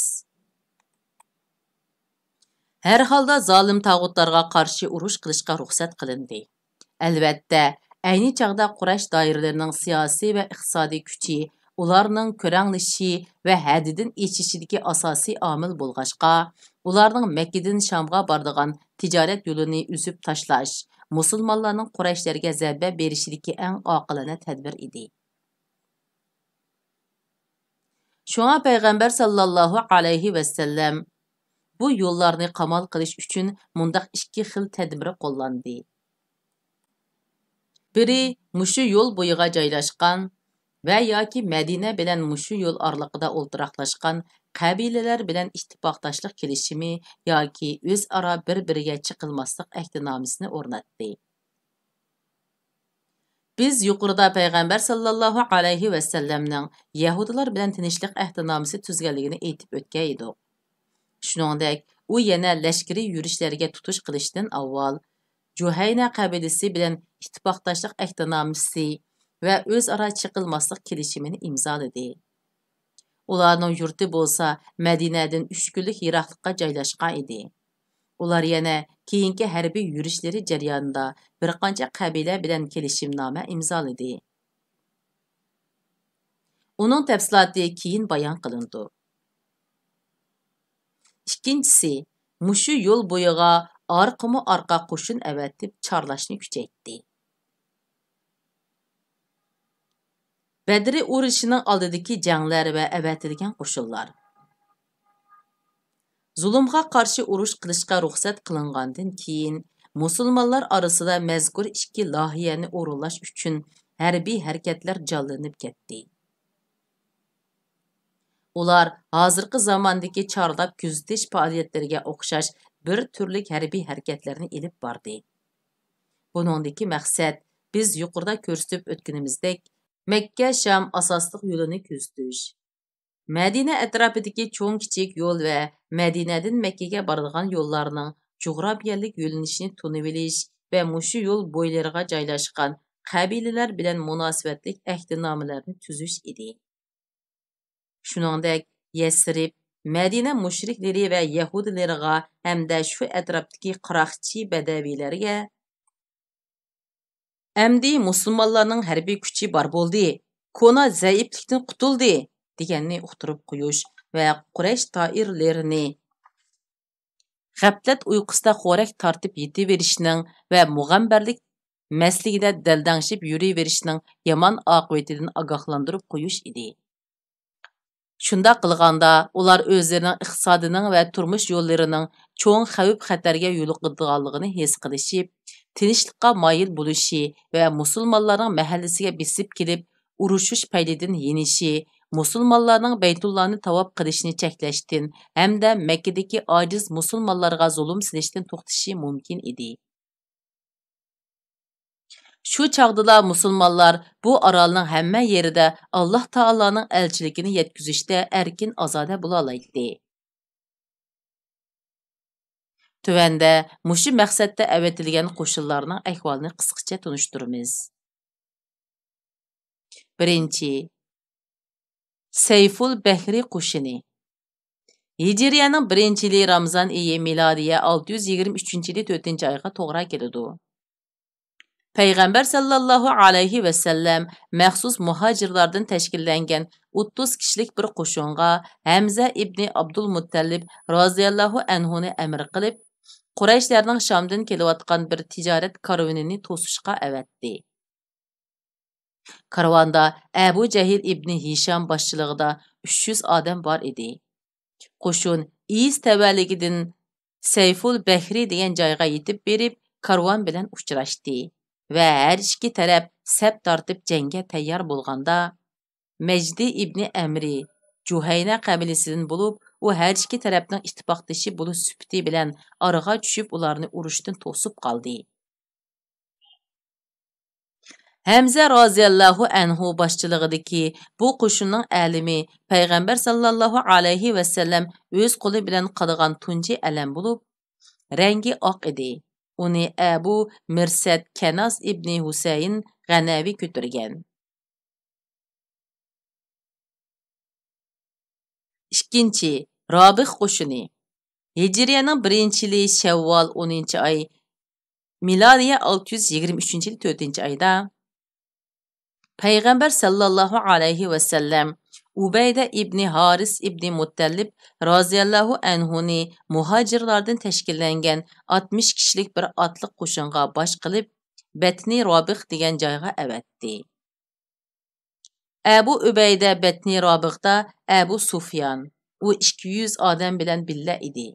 ھەر ھالدا زالىم تاغۇتلارغا قارشى ئۇرۇش قىلىشقا رۇخسەت قىلىندى. ئەلۋەتتە، ئەينى چاغدا قۇرەيش دائىرىلىرىنىڭ سىياسىي ۋە ئىقتىسادىي كۈچى ئۇلارنىڭ كۆرەڭلىشىشى ۋە ھەددىدىن ئېشىشىدىكى ئاساسىي ئامىل بولغاچقا، ئۇلارنىڭ مەككىدىن شامغا بارىدىغان تىجارەت يولىنى ئۈزۈپ تاشلاش مۇسۇلمانلارنىڭ قۇرەيشلەرگە زەربە بېرىشىدىكى ئەڭ ئاقىلانە تەدبىر ئىدى. شۇڭا پەيغەمبەر ساللاللاھۇ ئەلەيھى ۋەسەللەم بۇ يوللارنى قامال قىلىش ئۈچۈن مۇنداق ئىككى خىل تەدبىر قوللاندى. بىرى، مۇشۇ يول بويىغا جايلاشقان ۋە ياكى مەدىنە بىلەن مۇشۇ يول ئارىلىقىدا ئولتۇراقلاشقان قەبىلىلەر بىلەن ئىتتىپاقداشلىق كېلىشىمى ياكى ئۆزئارا بىر-بىرىگە چېقىلماسلىق ئەھدىنامىسىنى ئورناتتى. بىز يۇقىرىدا پەيغەمبەر ساللاللاھۇ ئەلەيھى ۋەسەللەمنىڭ يەھۇدىيلار بىلەن تىنچلىق ئەھدىنامىسى تۈزگەنلىكىنى ئېيتىپ ئۆتكەن ئىدۇق. شۇنىڭدەك، ئۇ يەنە لەشكىرىي يۈرۈشلەرگە تۇتۇش قىلىشتىن ئاۋۋال، جۇھەينە قەبىلىسى بىلەن ئىتتىپاقداشلىق ئەھدىنامىسى ۋە ئۆزئارا چېقىلماسلىق كېلىشىمىنى ئىمزالىدى. ئۇلارنىڭ يۇرتى بولسا مەدىنەدىن ئۈچ كۈنلۈك يىراقلىققا جايلاشقان ئىدى. ئۇلار يەنە كېيىنكى ھەربىي يۈرۈشلىرى جەريانىدا بىر قانچە قەبىلە بىلەن كېلىشىمنامە ئىمزالىدى. ئۇنىڭ تەپسىلاتى كېيىن بايان قىلىنىدۇ. ئىككىنچىسى، مۇشۇ يول بويىغا ئارقىمۇ ئارقا قوشۇن ئەۋەتىپ چارلاشنى كۈچەيتتى. بەدرى ئۇرۇشىنىڭ ئالدىدىكى جەڭلەر ۋە ئەۋەتىلگەن قوشۇنلار. زۇلۇمغا قارشى ئۇرۇش قىلىشقا رۇخسەت قىلىنغاندىن كېيىن، مۇسۇلمانلار ئارىسىدا مەزكۇر ئىككى لايىھەنى ئورۇنلاش ئۈچۈن ھەربىي ھەرىكەتلەر جانلىنىپ كەتتى. ئۇلار ھازىرقى زاماندىكى چارلاپ كۆزىتىش پائالىيەتلىرىگە ئوخشاش بىر تۈرلۈك ھەربىي ھەرىكەتلەرنى ئېلىپ باردى. بۇنىڭدىكى مەقسەت، بىز يۇقىرىدا كۆرسىتىپ ئۆتكىنىمىزدەك، مەككە شام ئاساسلىق يولىنى كۆزىتىش، مەدىنە ئەتراپىدىكى چوڭ كىچىك يول ۋە مەدىنەدىن مەككىگە بارىدىغان يوللارنىڭ جۇغراپىيەلىك يۆنىلىشىنى تونۇۋېلىش ۋە مۇشۇ يول بويلىرىغا جايلاشقان قەبىلىلەر بىلەن مۇناسىۋەتلىك ئەھدىنامىلەرنى تۈزۈش ئىدى. شۇنىڭدەك يەسرىب، مەدىنە مۇشرىكلىرى ۋە يەھۇدىيلىرىغا ھەمدە شۇ ئەتراپتىكى قىراقچى بەدەۋىيلەرگە، «ئەمدى مۇسۇلمانلارنىڭ ھەربىي كۈچى بار بولدى، كونا زەئىپلىكتىن قۇتۇلدى» دېگەننى ئۇقتۇرۇپ قويۇش ۋە قۇرەيش دائىرىلىرىنى غەپلەت ئۇيقۇسىدا خورەك تارتىپ يېتىۋېرىشنىڭ ۋە مۇغەمبەرلىك مەسلىكىدە دەلدەڭشىپ يۈرۈۋېرىشنىڭ يامان ئاقىۋىتىدىن ئاگاھلاندۇرۇپ قويۇش ئىدى. شۇنداق قىلغاندا، ئۇلار ئۆزلىرىنىڭ ئىقتىسادىنىڭ ۋە تۇرمۇش يوللىرىنىڭ چوڭ خەۋپ-خەتەرگە يولۇقىدىغانلىقىنى ھېس قىلىشىپ، تىنچلىققا مايىل بولۇشى ۋە مۇسۇلمانلارنىڭ مەھەللىسىگە بېسىپ كېلىپ، ئۇرۇشۇش پەيلىدىن يېنىشى، مۇسۇلمانلارنىڭ بەيتۇللانى تاۋاپ قىلىشىنى چەكلەشتىن ھەمدە مەككىدىكى ئاجىز مۇسۇلمانلارغا زۇلۇم سېلىشتىن توختىشى مۇمكىن ئىدى. شۇ چاغدىلا مۇسۇلمانلار بۇ ئارالنىڭ ھەممە يېرىدە ئاللاھ تائالانىڭ ئەلچىلىكىنى يەتكۈزۈشتە ئەركىن-ئازادە بولالايتتى. تۆۋەندە مۇشۇ مەقسەتتە ئەۋەتىلگەن قوشۇنلارنىڭ ئەھۋالىنى قىسقىچە تونۇشتۇرىمىز. بىرىنچى، سەيفۇل بەھرى قوشۇنى. ھىجرىيەنىڭ بىرىنچى يىلى رامىزان ئېيى، مىلادىيە ئالتە يۈز يىگىرمە ئۈچىنچى يىلى تۆتىنچى ئايغا توغرا كېلىدۇ. پەيغەمبەر ساللاللاھۇ ئەلەيھى ۋەسەللەم مەخسۇس مۇھاجىرلاردىن تەشكىللەنگەن ئوتتۇز كىشىلىك بىر قوشۇنغا ھەمزە ئىبنى ئابدۇلمۇتتەلىب رازىياللاھۇ ئەنھۇنى ئەمىر قىلىپ، قۇرەيشلەرنىڭ شامدىن كېلىۋاتقان بىر تىجارەت كارۋىنىنى توسۇشقا ئەۋەتتى. كارۋاندا ئەبۇ جەھىل ئىبنى ھىشام باشچىلىقىدا ئۈچ يۈز ئادەم بار ئىدى. قوشۇن ئىيس تەۋەلىكىدىن سەيفۇل بەھرى دېگەن جايغا يېتىپ بېرىپ، كارۋان بىلەن ئۇچراشتى ۋە ھەر ئىككى تەرەپ سەپ تارتىپ جەڭگە تەييار بولغاندا، مەجدى ئىبنى ئەمرى جۇھەينە قەبىلىسىدىن بولۇپ، ئۇ ھەر ئىككى تەرەپنىڭ ئىتتىپاقدىشى بولۇش سۈپىتى بىلەن ئارىغا چۈشۈپ، ئۇلارنى ئۇرۇشتىن توسۇپ قالدى. ھەمزە رازىياللاھۇ ئەنھۇ باشچىلىقىدىكى بۇ قوشۇننىڭ ئەلىمى پەيغەمبەر ساللاللاھۇ ئەلەيھى ۋەسەللەم ئۆز قولى بىلەن قادىغان تۇنجى ئەلەم بولۇپ، رەڭگى ئاق ئىدى. ئۇنى ئەبۇ مىرسەت كەناز ئىبنى ھۈسەيىن غەنەۋى كۆتۈرگەن. ئىككىنچى، رابىغ قوشۇنى. ھىجرىيەنىڭ بىرىنچى يىلى شەۋۋال، ئونىنچى ئاي، مىلادىيە ئالتە يۈز يىگىرمە ئۈچىنچى يىلى تۆتىنچى ئايدا، پەيغەمبەر ساللاللاھۇ ئەلەيھى ۋەسەللەم ئۇبەيدە ئىبنى ھارىس ئىبنى مۇتتەلىب رازىياللاھۇ ئەنھۇنى مۇھاجىرلاردىن تەشكىللەنگەن ئاتمىش كىشىلىك بىر ئاتلىق قوشۇنغا باش قىلىپ، بەتنى رابىغ دېگەن جايغا ئەۋەتتى. ئەبۇ ئۈبەيدە بەتنى رابىغدا ئەبۇ سۇفيان، ئۇ ئىككى يۈز ئادەم بىلەن بىللە ئىدى.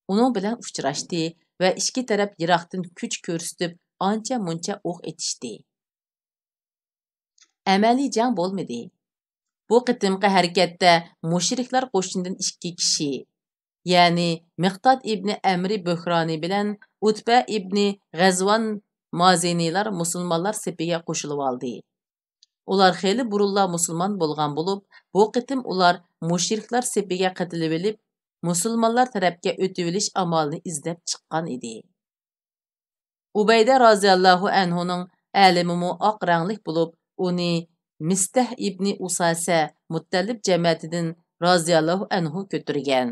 ئۇنىڭ بىلەن ئۇچراشتى ۋە ئىككى تەرەپ يىراقتىن كۈچ كۆرسىتىپ، ئانچە مۇنچە ئوق ئېتىشتى. ئەمەلىي جەڭ بولمىدى. بۇ قېتىمقى ھەرىكەتتە مۇشرىكلار قوشۇنىدىن ئىككى كىشى، يەنى مىقداد ئىبنى ئەمرى بۆھرانى بىلەن ئۇتبە ئىبنى غەزۋان مازىنىلار مۇسۇلمانلار سېپىگە قوشۇلۇۋالدى. ئۇلار خېلى بۇرۇنلا مۇسۇلمان بولغان بولۇپ، بۇ قېتىم ئۇلار مۇشرىكلار سېپىگە قېتىلىۋېلىپ، مۇسۇلمانلار تەرەپكە ئۆتۈۋېلىش ئامالىنى ئىزدەپ چىققان ئىدى. ئۇبەيدە رازىياللاھۇ ئەنھۇنىڭ ئەلىمىمۇ ئاق رەڭلىك بولۇپ، ئۇنى مىستەھ ئىبنى ئۇساسە مۇتتەلىپ جەمەتىدىن رازىياللاھۇ ئەنھۇ كۆتۈرگەن.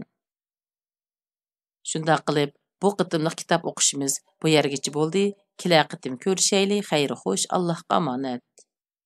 شۇنداق قىلىپ، بۇ قېتىملىق كىتاب ئوقۇشىمىز بۇ يەرگىچە بولدى. كېلەر قېتىم كۆرۈشەيلى. خەير خوش، ئاللاھقا ئامانەت.